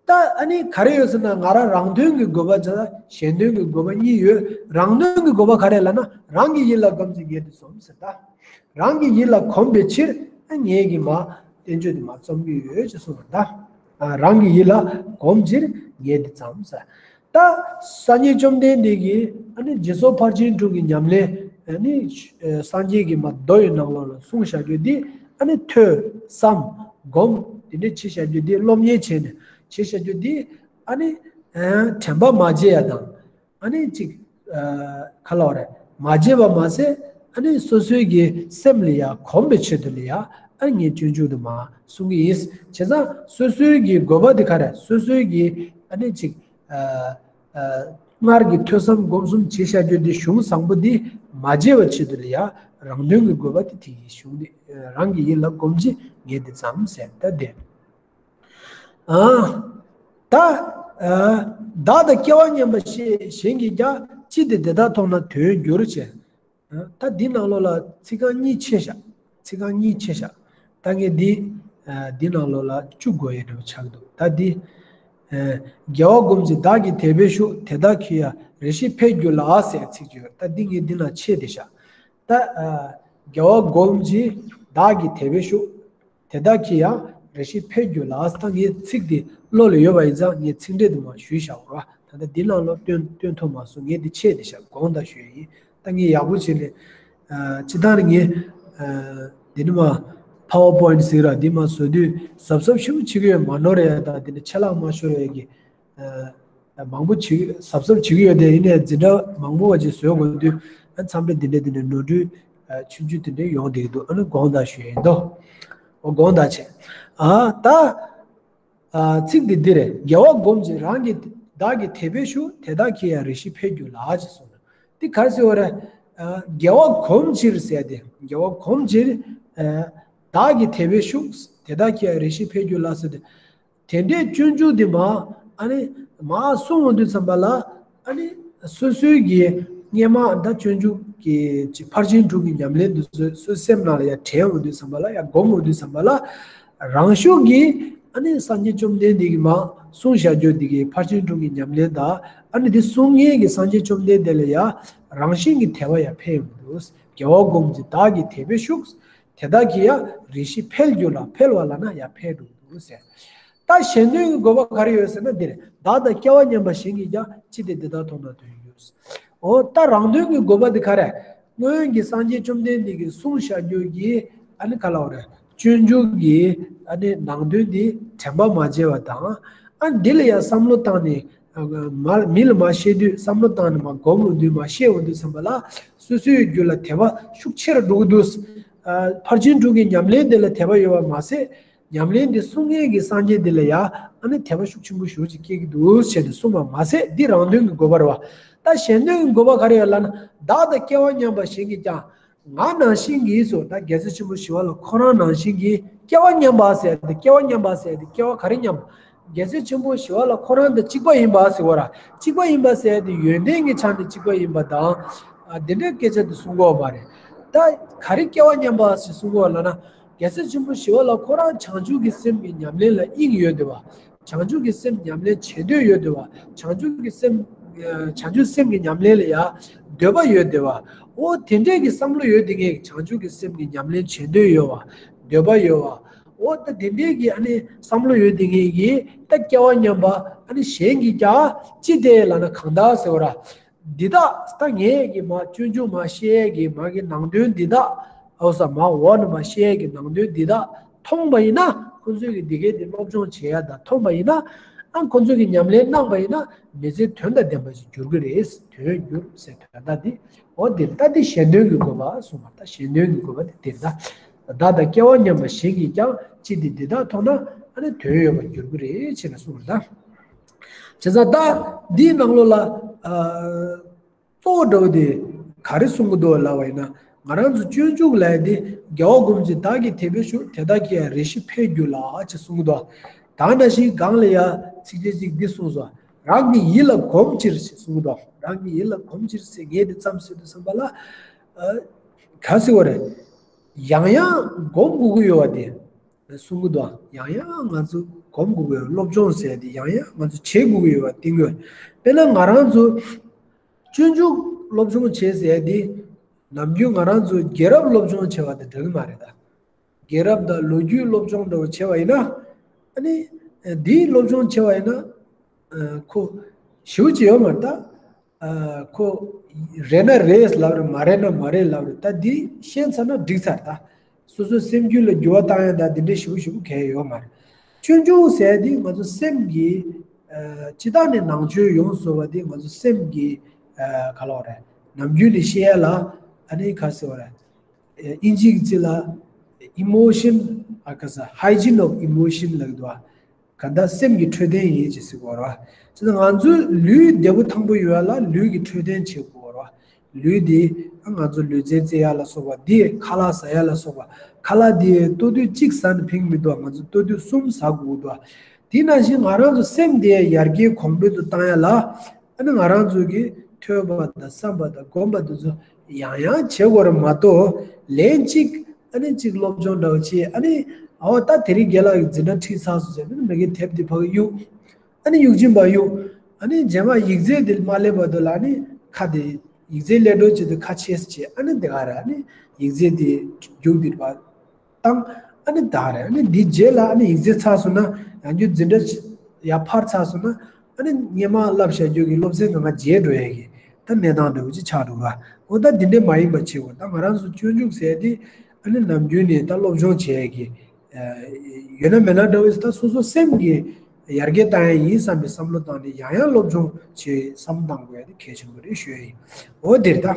ད་ཨ་ནི་ག་རེ་ཡོད་ཟེར་ན་ང་རང་རང་དོན་གྱི་དགོས་པ་དང་གཞན་དོན་གྱི་དགོས་པ་གཉིས་ཡོད། རང་དོན་གྱི་དགོས་པ་ག་རེ་ལབ་ན་རང་གི་ཡིད་ལ་གོམས་ཤིང་ངེས་ཏེ་རྩོམ་ཟེར་ད། རང་གི་ཡིད་ལ་གོམས་པའི་ཕྱིར་ཨ་ངེད་ཀྱིས་མ་བསྟན་བཅོས་དེ་མ་རྩོམ་གྱི་ཡོད་ཅེས་གསུངས་པ་ད། ཨ་རང་གི་ཡིད་ལ་གོམས་ཕྱིར་ངེས་ཏེ་རྩོམ་ཟེར། ད་སངས་རྒྱས་བཅོམ་ལྡན་འདས་ཀྱིས་ཨ་ནི་སྦྱིན་སོགས་ཕར་ཕྱིན་དྲུག་གི་ཉམས་ལེན་ཨ་ནི་སངས་རྒྱས་ཀྱིས་མ་མདོ་ཡི་ནང་ལོགས་ལ་གསུངས་བཞག་རྒྱུ་འདི་ཨ་ནི་ཐོས་བསམ་སྒོམ་འདི་འདྲ་བྱེད་བཞག་རྒྱུ་འདི་སློབ་གཉེར་བྱས་ནས་བྱེད་བཞག་རྒྱུ་འདི་ཨ་ནི་དྲན་པ་མ་བརྗེད་ཡ་དང་ཨ་ནི་ཅིག་ག་ལབ་རེད། མ་བརྗེད་པ་མ་ཟད་ཨ་ནི་སོ་སོའི་གི་སེམས་ལ་ཡ་གོམས་པའི་ཆེད་དུ་ལ་ཡ་ཨ་ངས་སྤྱོད་འཇུག་དུ་མ་གསུང་གི་ཡིན། བྱས་ཙང་སོ་སོའི་གི་དགོས་པ་འདི་ག་རེ་སོ་སོའི་གི་ཨ་ནི་ཅིག་ཨ་ཨ་སྔར་གྱི་ཐོས་བསམ་སྒོམ་གསུམ་བྱེད་བཞག་རྒྱུ་འདི་གཞུང་བཟང་པོ་འདི་མ་བརྗེད་པ་ཆེད་དུ་ལ་ཡ་རང་དོན་གྱི་དགོས་པ་འདི་དེ་གི་གཞུང་འདི་རང་གི་ཡིད་ལ་གོམས་ཕྱིར་ངེས་ཏེ་རྩོམ་ཟེར་ད་དེ། ཨ་ད་ཨ་བདག་དང་སྐལ་བ་མཉམ་པ་ཞེས་གཞན་གྱིས་ཀྱང་ཅི་སྟེ་དེ་དག་མཐོང་ན་དོན་འགྱུར་ཅེས། ད་འདི་ནང་ལོགས་ལ་ཚིག་རྐང་གཉིས་ཆད་བཞག་ཚིག་རྐང་གཉིས་ཆད་བཞག་ད་ངས་འདི་ཨ་འདི་ནང་ལོགས་ལ་བཅུག་དགོས་ཡ་འདྲ་པོ་ཆགས་འདུག་ད་འདི་ཨ་རྒྱལ་བ་སྒོམ་གྱིས་བདག་གིས་དད་པས་ཞུགས། དེ་དག་གིས་ཡང་རེ་ཞིག་ཕེབས་འགྱུར་ལགས་ཟེར་ཚིག་ཅིག་ཡོད། ད་འདི་ངས་འདི་ན་ཆད་དེ་བཞག་ད་ཨ་རྒྱལ་བ་སྒོམ་གྱིས་བདག་གིས་དད་པས་ཞུགས། དེ་དག་གིས་ཡང་རེ་ཞིག་ཕེབས་འགྱུར་ལགས། ད་ངས་ཚིག་འདི་བློ་ལ་ཡོད་པ་ཡིན་ཙང་ངས་ཚིག་འགྲེལ་འདི་མར་ཞུས་བཞག་རོགས། ད་ལྟ་འདི་ནང་ལོགས་སྟོན་སྟོན་ཐུབ་མ་སོང་། ངས་འདི་ཆད་དེ་བཞག་དགོངས་དག་ཞུ་ཡ་ཡིན། ད་ངས་ཡག་པོ་བྱས་ནས་ཨ་སྤྱིར་བཏང་ནས་ངས་ཨ་འདི་ནི་མ་PowerPoint་ཟེར་ར་འདི་མ་བཟོ་དུས་གཟབ་གཟབ་ཞེ་པོ་བྱེད་ཀྱི་ཡོད། མ་ནོར་ཡ་དང་འདི་ནི་ཆད་ལྷག་མ་ཤོར་ཡ་གི་ཨ་མང་པོ་བྱེད་གཟབ་གཟབ་བྱེད་ཀྱི་ཡོད་དེ། ཡིན་ནའི་འཛིན་གྲྭ་མང་པོ་བ་ཅིག་བཟོས་དགོས་དུས་ཨ་མཚམས་རེ་འདི་འདྲ་འདི་འདྲ་ནོར་འཁྲུལ་ཨ་ཆུང་ཆུང་དེ་འདྲ་ཡོང་བསྡད་ཀྱི་འདུག་ཨ་ནི་དགོངས་དག་ཞུ་ཡ་ཡིན་དོ། འོ་དགོངས་དག་བྱས། ཨ་ད་ཨ་ཚིག་འདི་འདི་རེད། རྒྱལ་བ་སྒོམ་གྱིས་རང་གིས་བདག་གིས་དད་པས་ཞུགས། དེ་དག་གིས་ཡང་རེ་ཞིག་ཕེབས་འགྱུར་ལགས་ཅེས་གསུངས། འདི་ག་རེ་ཟེར་བ་རེད། ཨ་རྒྱལ་བ་སྒོམ་ཕྱིར་ཟེར་ཏེ་རྒྱལ་བ་སྒོམ་ཕྱིར་ཨ་བདག་གིས་དད་པས་ཞུགས། དེ་དག་གིས་ཡང་རེ་ཞིག་ཕེབས་འགྱུར་ལགས་ཟེར་ཏེ། དེ་འདྲའི་སྤྱོད་འཇུག་འདི་མ་ཨ་ནི་མ་གསུང་འོང་དུས་ཙམ་པ་ལ་ཨ་ནི་སོ་སོའི་གི་སྔས་མ་ད་སྤྱོད་འཇུག་གི་ཅིག་ཕར་ཕྱིན་དྲུག་གི་ཉམས་ལེན་འདི་ཚོ་སོའི་སེམས་ནང་ལ་ཡར་དྲན་འོང་དུས་ཙམ་པ་ལ་ཡར་སྒོམ་འོང་དུས་ཙམ་པ་ལ་རང་ཤུགས་ཀྱིས་ ཨ་ནི་སངས་རྒྱས་བཅོམ་ལྡན་འདས་ཀྱིས་མ་གསུངས་བཞག་རྒྱུ་འདི་གི་ཕར་ཕྱིན་དྲུག་གི་ཉམས་ལེན་དང་། ཨ་ནི་འདི་གསུང་མཁན་གྱི་སངས་རྒྱས་བཅོམ་ལྡན་འདས་ལ་ཡང་རང་བཞིན་གྱིས་དད་པ་ཡང་འཕེལ་ཡོང་གི་འདུག་དགེ་བ་སྒོམ་གྱི་བདག་གི་དད་པའི་ཤུགས། དེ་དག་གིས་ཡང་རེ་ཞིག་འཕེལ་འགྱུར་ལ། འཕེལ་བ་ལབ་ན་ཡང་འཕེལ་འགྲོ་གི་འདུག་ཟེར། ད་གཞན་དོན་གྱི་དགོས་པ་ག་རེ་ཡོད་ཟེར་ན་འདིར། བདག་དང་སྐལ་བ་མཉམ་པ་གཞན་གྱིས་ཀྱང་ཅི་སྟེ་འདི་དག་མཐོང་ན་དོན་ཡོད། འོ་ད་རང་དོན་གྱི་དགོས་པ་འདི་ག་རེ། སྔོན་གྱི་སངས་རྒྱས་བཅོམ་ལྡན་འདས་ཀྱིས་གསུངས་བཞག་རྒྱུ་གི་ཨ་ནི་ག་ལབ་དགོས་རེད། སྤྱོད་འཇུག་གི་ཨ་ནི་ནང་དོན་འདི་དྲན་པ་མ་བརྗེད་པ་དང་། ཨ་འདི་ལ་ཡང་བསམ་བློ་བཏང་ནས་མ་མི་ལ་མ་བཤད་དུས། བསམ་བློ་བཏང་ནས་མ་སྒོམ་འོང་དུས། མ་བཤད་འོང་དུས་ཙམ་པ་ལ་སོ་སོའི་རྒྱུད་ལ་དད་པ་ཤུགས་ཆེ་རུ་འགྲོ་གི་འདུག་ཕར་ཕྱིན་དྲུག་གི་ཉམས་ལེན་དེ་ལ་དད་པ་ཡོད་པ་མ་ཟད། ཉམས་ལེན་འདི་གསུང་མཁན་གྱི་སངས་རྒྱས་འདི་ལ་ཡང་ཨ་ནི་དད་པ་ཤུགས་ཆེན་པོ་ཞེ་པོ་ཅིག་སྐྱེ་གི་འདུག་ཟེར་ནས་གསུངས་པ་མ་ཟད། འདི་རང་དོན་གྱི་དགོས་པ་རེད་བ། ད་གཞན་དོན་གྱི་དགོས་པ་ག་རེ་ཡོད་ལབ་ན། བདག་དང་སྐལ་བ་མཉམ་པ་གཞན་གྱིས་ཀྱང་། ང་ནང་བཞིན་གྱིས་སོ། ད་རྒྱལ་སྲས་ཆེན་པོ་ཞི་བ་ལྷ་ཁོ་རང་ནང་བཞིན་གྱིས། སྐལ་བ་མཉམ་པ་ཟེར་ཏེ། སྐལ་བ་མཉམ་པ་ཟེར་ཏེ་སྐལ་བ་ག་རེ་མཉམ། རྒྱལ་སྲས་ཆེན་པོ་ཞི་བ་ལྷ་ཁོ་རང་དང་གཅིག་པ་ཡིན་པ་ཟེར་བ་ར། གཅིག་པ་ཡིན་པ་ཟེར་ཏེ་ཡོན་ཏན་གྱི་ཆ་ནས་གཅིག་པ་ཡིན་པ་དང་། ཨ་འདི་འདྲའི་སྐད་ཆ་དེ་གསུང་གི་ཡོད་མ་རེད། ད་ག་རེ་སྐལ་བ་མཉམ་པ་ཞེས་གསུང་གི་ཡོད་ལབ་ན། རྒྱལ་སྲས་ཆེན་པོ་ཞི་བ་ལྷ་ཁོ་རང་བྱང་ཆུབ་ཀྱི་སེམས་ཀྱི་ཉམས་ལེན་ལ་དབྱིངས་ཡོད་བསྡད་པ། བྱང་ཆུབ་ཀྱི་སེམས་ཉམས་ལེན་བྱེད་འདོད་ཡོད་བསྡད་པ། བྱང་ཆུབ་ཀྱི་སེམས། ཨ་བྱང་ཆུབ་སེམས་ཀྱི་ཉམས་ལེན་ལ་ཡང་འདོད་པ་ཡོད་བསྡད་པ། འོ་དེ་འདྲས་ཀྱི་བསམ་བློ་ཡོད་བསྡད་མཁན། བྱང་ཆུབ་ཀྱི་སེམས་ཀྱི་ཉམས་ལེན་བྱེད་འདོད་ཡོད་པ། འདོད་པ་ཡོད་པ། འོ་ད་དེ་འདྲས་ཀྱི་ཨ་ནི་བསམ་བློ་ཡོད་བསྡད་མཁན་གྱི་ད་སྐལ་བ་མཉམ་པ་ཨ་ནི་གཞན་གྱིས་ཀྱང་ཅི་སྟེ་ལབ་ན། གང་དག་ཟེར་བ་ར། འདི་དག་ད་ངས་ཀྱི་མ་སྤྱོད་འཇུག་མ་བཤད་ཀྱི་མ་གི་ནང་དོན་འདི་དག། འོ་ས་མ་འོག་ནས་མ་བཤད་ཀྱི་ནང་དོན་འདི་དག་མཐོང་པ་ཡིན་ན། ཁོ་ཚོས་ཀྱི་འདི་གའི་འདི་སློབ་སྦྱོང་བྱེད་ཡ་དང་མཐོང་པ་ཡིན་ན། ཨ་ཁོ་ཚོས་ཀྱི་ཉམས་ལེན་གནང་པ་ཡིན་ན། མི་ཚེ་དོན་དང་ལྡན་པ་ཞིག་འགྱུར་གྱི་རེད། དོན་འགྱུར་ཟེར་དོན་དག་འདི། འོ་འདིར་ད་འདི་གཞན་དོན་གྱི་དགོས་པ་གསུངས་པ། ད་གཞན་དོན་གྱི་དགོས་པ་འདི་འདིར་ད། བདག་དང་སྐལ་བ་མཉམ་པ་གཞན་གྱིས་ཀྱང་། ཅི་སྟེ་འདི་དག་མཐོང་ན་ཨ་ནི་དོན་ཡོད་པར་འགྱུར་གྱི་རེད་ཅེས་ལ་གསུངས་པ་རེད་ད། བྱས་ཙང་ད་འདིའི་ནང་ལོགས་ལ་ཨ་གཙོ་བོ་འདྲ་བོ་དེ་ག་རེ་གསུང་གི་འདུག་ལབ་པ་ཡིན་ན། ང་རང་ཚོ་སྤྱོད་འཇུག་ལབ་ཡ་དེ། དགེ་བ་སྒོམ་ཕྱིར་བདག་གི་དད་པའི་ཤུགས། དེ་དག་གིས་ཡང་རེ་ཞིག་འཕེལ་འགྱུར་ལ་ཅེས་གསུང་གི་འདུག་ད་ནང་བཞིན་སྒང་ལ་ཡ་ཚིགས་བཅད་གཅིག་འདི་གསུངས་སོང་། རང་གི་ཡིད་ལ་གོམས་ཕྱིར་ཅེས་གསུང་གི་འདུག་རང་གི་ཡིད་ལ་གོམས་ཕྱིར་ཟེར་ངས་དེ་ཙམ་ཟེར་དུས་ཙམ་པ་ལ། ཨ་ག་ཟེར་བ་རེད། ཡང་ཡང་སྒོམ་དགོས་ཀྱི་ཡོད་པ་དེ་གསུང་གི་འདུག་ཡང་ཡང་ང་ཚོ་སྒོམ་དགོས་ཀྱི་ཡོད། སློབ་སྦྱོང་ཟེར་དེ་ཡང་ཡང་ང་ཚོ་བྱེད་དགོས་ཀྱི་ཡོད་པ་བསྟན་གྱི་ཡོད། དཔེར་ན་ང་རང་ཚོ་སྤྱོད་འཇུག་སློབ་སྦྱོང་བྱེད་ཟེར་དེ། ནམ་རྒྱུན་ང་རང་ཚོ་རྒྱལ་རབས་སློབ་སྦྱོང་བྱེད་པ་དང་འདྲ་གི་མ་རེད་ད། རྒྱལ་རབས་དང་ལོ་རྒྱུས་སློབ་སྦྱོང་འདྲ་བོ་བྱེད་པ་ཡིན་ན། ཨ་ནི་འདིའི་སློབ་སྦྱོང་བྱེད་པ་ཡིན་ན། ཨ་ཁོ་ཞེ་པོ་ཅིག་ཡོད་མ་རེད་ད། ཨ་ཁོ་རེད་ན་རེད་ལབ་རེད། མ་རེད་ན་མ་རེད་ལབ་རེད། ད་འདི་ཤེས་ཚར་ན་འགྲིག་ཚར་ད། སོ་སོའི་སེམས་རྒྱུད་ལ་འགྱུར་བ་བཏང་ཡ་ད་འདི་འདྲའི་ཞེ་པོ་ཞེ་པོ་གང་ཡང་ཡོད་མ་རེད། སྤྱོད་འཇུག་ཟེར་ཡ་འདི་ང་ཚོ་སེམས་ཀྱི་ཨ་སྤྱིར་བཏང་ནས་ནང་ཆོས་ཡོངས་སུ་རྫོགས་པ་འདི་ང་ཚོ་སེམས་ཀྱི་ཨ་ག་ལབ་དགོས་རེད། ནམ་རྒྱུན་ནས་བཤད་ཡ་ལ་ཨ་ནི་ག་ཟེར་བ་རེད། ཨ་དབྱིན་ཇིའི་ཚིག་ལ་emotion ཨ་ག་ཟེར། hygiene of emotion ལབ་ཀྱི་འདུག་ཨ། གང་ལྟར་སེམས་ཀྱི་འཕྲོད་བསྟེན་ཡིན་ཅེས་ཟེར་གྱི་ཡོད་རེད་བ། བྱས་ཙང་ང་ཚོའི་ལུས་བདེ་པོ་ཐང་པོ་ཡོང་ཡ་ལ་ལུས་ཀྱི་འཕྲོད་བསྟེན་བྱེད་དགོས་རེད་བ། ལུས་འདི་ང་ཚོ་ལུས་རྩལ་རྩེ་ཡ་ལ་སོགས་པ་འདི། ཁ་ལག་ཟ་ཡ་ལ་སོགས་པ། ཁ་ལག་འདི་ལྟོ་དུས་གཅིག་ཟ་ན་ཕན་གྱི་མི་འདུག་ང་ཚོ་ལྟོ་དུས་གསུམ་ཟ་དགོས་འདུག་དེ་ནང་བཞིན་ང་རང་ཚོ་སེམས་འདི་ཡར་རྒྱས་གོང་འཕེལ་དུ་བཏང་ཡ་ལ། ཨ་ནི་ང་རང་ཚོ་གིས་ཐོས་པ་དང་བསམ་པ་དང་སྒོམ་པ་དེ་ཚོ་ཡང་ཡང་བྱེད་དགོས་རེད་མ་གཏོགས། ལན་གཅིག་ཨ་ནི་གཅིག་སློབ་སྦྱོང་འདྲ་བོ་བྱས། ཨ་ནི་འོ་ད་དེ་རིང་རྒན་ལགས་ཀྱིས་འཛིན་གྲྭ་ཁྲིད་ཚར་སོང་ཟེར་ནས་མ་གིའི་དེབ་དེ་ཕ་གི་གཡུག་ཨ་ནི་གཡུག་ཅིང་ཕར་གཡུག་ཨ་ནི་རྗེས་མ་ཡིག་རྩིས་དེ་མ་ལེན་བར་དུ་ལ་ཨ་ནི་ཁ་དེ་ཡིག་རྩིས་ལས་འགྲོ་བྱེད་དུས་ཁ་ཕྱེས་བྱས། ཨ་ནི་དེ་ག་རེད། ཨ་ནི་ཡིག་རྩིས་དེ་རྒྱུགས་དེ་ཕར་བཏང་། ཨ་ནི་ད་རེད། ཨ་ནི་འདི་རྗེས་ལ་ཨ་ནི་ཡིག་རྩིས་ཚར་སོང་ན། ཡང་བསྐྱར་འཛིན་གྲྭ་ཡར་འཕར་ཚར་སོང་ན། ཨ་ནི་སྔོན་མ་བསླབ་བྱ་རྒྱུ་གི་སློབ་ཚན་གང་ག་བརྗེད་འགྲོ་ཡ་གི་ད་གནས་སྟངས་འདྲ་བོ་ཅིག་ཆགས་འགྲོ་ག་འོ་ད་འདི་འདྲ་མ་ཡིན་པ་བྱེད་དགོས། ད་ང་རང་ཚོ་སྤྱོད་འཇུག་ཟེར་དེ་ཨ་ནི་ནམ་རྒྱུན་ནས་ད་སློབ་སྦྱོང་བྱེད་ཡ་གི་ཡོད་ན་མེད་ན་འདྲ་བོ་ད་སོ་སོ་སེམས་ཀྱི་ཡར་རྒྱས་བཏང་ཡ་ཡིན་བསམ་པའི་བསམ་བློ་བཏང་ནས་ཡང་ཡང་སློབ་སྦྱོང་བྱེད་བསམ་བློ་བཏང་དགོས་ཡ་དེ་གལ་ཆེན་པོ་རེད་ཞུ་ཡ་ཡིན། འོ་དེ་རེད་ད།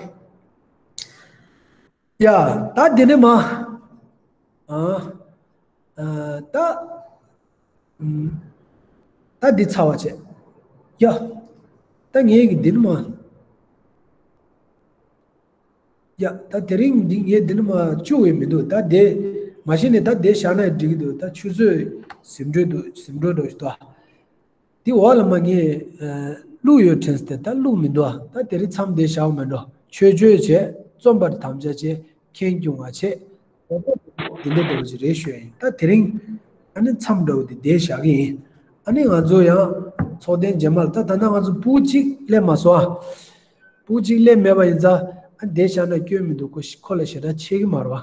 ཡ། ད་དེ་ནས་མ། ཨ། ཨ། ད། ཨུམ། ད་འདི་ཚར་བ་བྱས། ཡ། ད་ངས་ཀྱི་འདི་ནས་མ། ཡ། ད་དེ་རིང་འདི་ངས་འདི་ནས་མ་བཅུག་ཡས་མི་འདུག་ད་དེ་མ་གཞི་ནས་ད་དེ་བཞག་ན་འགྲིག་གི་འདུག་ད་ཆུ་ཚོད་ཟིན་འགྲོ་འདུག་ཟིན་འགྲོ་འགྲོ་ཞིག་འདུག་དེ་འོག་ལ་མ་ངས་ཨ་བླུགས་ཡོད་དྲན་སོང་། དེ་ད་བླུགས་མི་འདུག་ད་དེ་རིང་མཚམས་འདི་བཞག་མེད་འགྲོ། ཆོས་སྤྱོད་བྱས། རྩོམ་པར་དམ་བཅའ་བྱས། ཁེངས་སྐྱུང་བ་བྱས། འདི་འདྲ་འདྲ་བོ་ཞིག་རེད་ཞུ་ཡ་ཡིན། ད་དེ་རིང་ ཨ་ནི་མཚམས་འདྲ་བོ་དེ་བསྡད་བཞག་གི་ཡིན། ཨ་ནི་ང་ཚོ་ཡང་ཚོགས་ཐེངས་རྗེས་མ་ལ་ད་ད་ལྟ་ང་ཚོ་ཕྲུ་གུ་གཅིག་སླེབས་མ་སོང་ཨ། ཕྲུ་གུ་གཅིག་སླེབས་མེད་པ་ཡིན་ཙང་ཨ་བསྡད་བཞག་ན་སྐྱོན་མི་འདུག་ཁོ་ཁོ་ལ་ཞེ་དྲག་ཆེ་གི་མ་རེད་བ།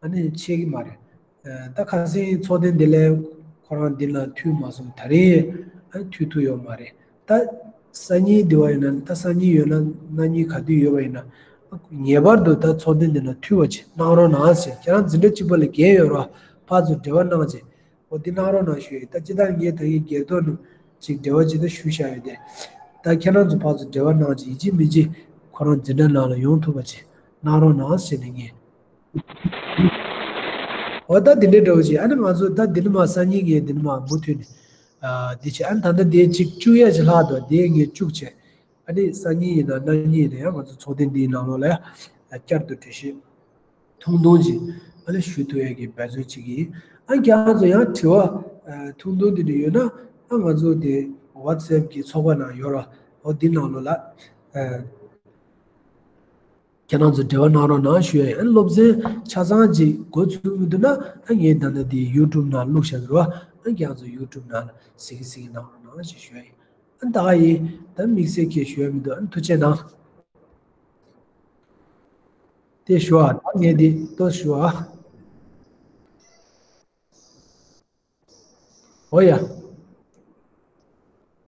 ཨ་ནི་ཆེ་གི་མ་རེད། ཨ་ད་ཁ་སང་ཚོགས་ཐེངས་འདི་ལས་ཁོ་རང་འདི་ལ་མཐུད་མ་སོང་། ད་རེས་ཨ་མཐུད་ཐུབ་ཡོད་མ་རེད། ད་སང་ཉིན་འདི་བ་ཡིན་ན་ད་སང་ཉིན་ཡོད་ན་གནངས་ཉིན་ག་དུས་ཡོད་པ་ཡིན་ན་ངེས་པར་དུ་ད་ཚོགས་ཐེངས་འདི་ལ་མཐུད་པ་ཅིག་གནང་རོགས་གནང་ཟེར། ཁྱེད་རང་འཛིན་གྲྭ་གཅིག་པ་ལ་འགན་ཡོད་རོགས། ཕར་ཚུར་འབྲེལ་བ་གནང་ཅིག་འོ་འདི་གནང་རོགས་གནང་ཞུ་ཡིན། ད་ཅི་ལྟར་ངས་ད་ངའི་སྒེར་ཐོག་ནས་ཅིག་འབྲེལ་བ་ཅིག་ད་ཞུ་བཞག་ཡོད་དེ། ད་ཁྱེད་རང་ཚོ་ཕར་ཚུར་འབྲེལ་བ་གནང་ཅིག་ཡིན་གཅིག་མིན་གཅིག་ཁོ་རང་འཛིན་གྲྭ་ནང་ལ་ཡོང་ཐུབ་པ་ཅིག་གནང་རོགས་གནང་ཟེར་ནས་ངས། འོ་ད་འདི་འདྲའི་འདྲ་བོ་ཅིག་ཨ་ནི་ང་ཚོ་ད་འདི་ནི་མ་སང་ཉིན་ངས་འདི་ནི་མ་མུ་མཐུད་ནས་ཨ་འདི་བྱས། ཨ་ནི་ད་ལྟ་དེ་གཅིག་བཅུ་ཡས་ཅིག་ལྷག་འདུག་དེ་ངས་བཅུག་བྱས། ཨ་ནི་སང་ཉིན་ཡིན་ན་གནངས་ཉིན་ཡིན་ན་ཡང་ང་ཚོ་ཚོགས་ཐེངས་འདིའི་ནང་ལོགས་ལ་ཡང་བསྐྱར་དུ་འགྲེལ་བཤད་ཐུང་ཐུང་ཅིག་ཨ་ནི་ཞུ་ཐུབ་ཡས་ཀྱི་འབད་བརྩོན་བྱེད་ཀྱི་ཡིན། ཨ་ཁྱེད་རང་ཚོ་ཡང་དྲི་བ་ཨ་ཐུང་ཐུང་དེ་འདྲ་ཡོད་ན་ཨ་ང་ཚོ་དེ་WhatsApp་གི་ཚོགས་པ་ནང་ཡོད་ར། འོ་འདི་ནང་ལོགས་ལ་ཨ་ཁྱེད་རང་ཚོ་འབྲེལ་བ་གནང་རོགས་གནང་ཞུ་ཡ་ཡིན། ཨ་སློབ་ཚན་ཆ་ཚང་ཅིག་འགོ་ཚུགས་མི་འདུག་ན་ཨ་ངས་ད་ལྟ་འདི་YouTube་ནང་བླུགས་བཞག་གི་རེད་བ། ཨ་ཁྱེད་རང་ཚོ་YouTube་ནང་ལ་གཟིགས་གཟིགས་གནང་རོགས་གནང་ཞེས་ཞུ་ཡ་ཡིན། ཨ་ད་ག་ཡིན། ད་དམིགས་བསལ་གྱི་ཞུ་ཡ་མི་འདུག་ཨ་ཐུགས་རྗེ་གནང་། དེ་ཞུ་ཨ། ད་ངས་འདི་ཏོག་ཞུ་ཨ། འོ་ཡ།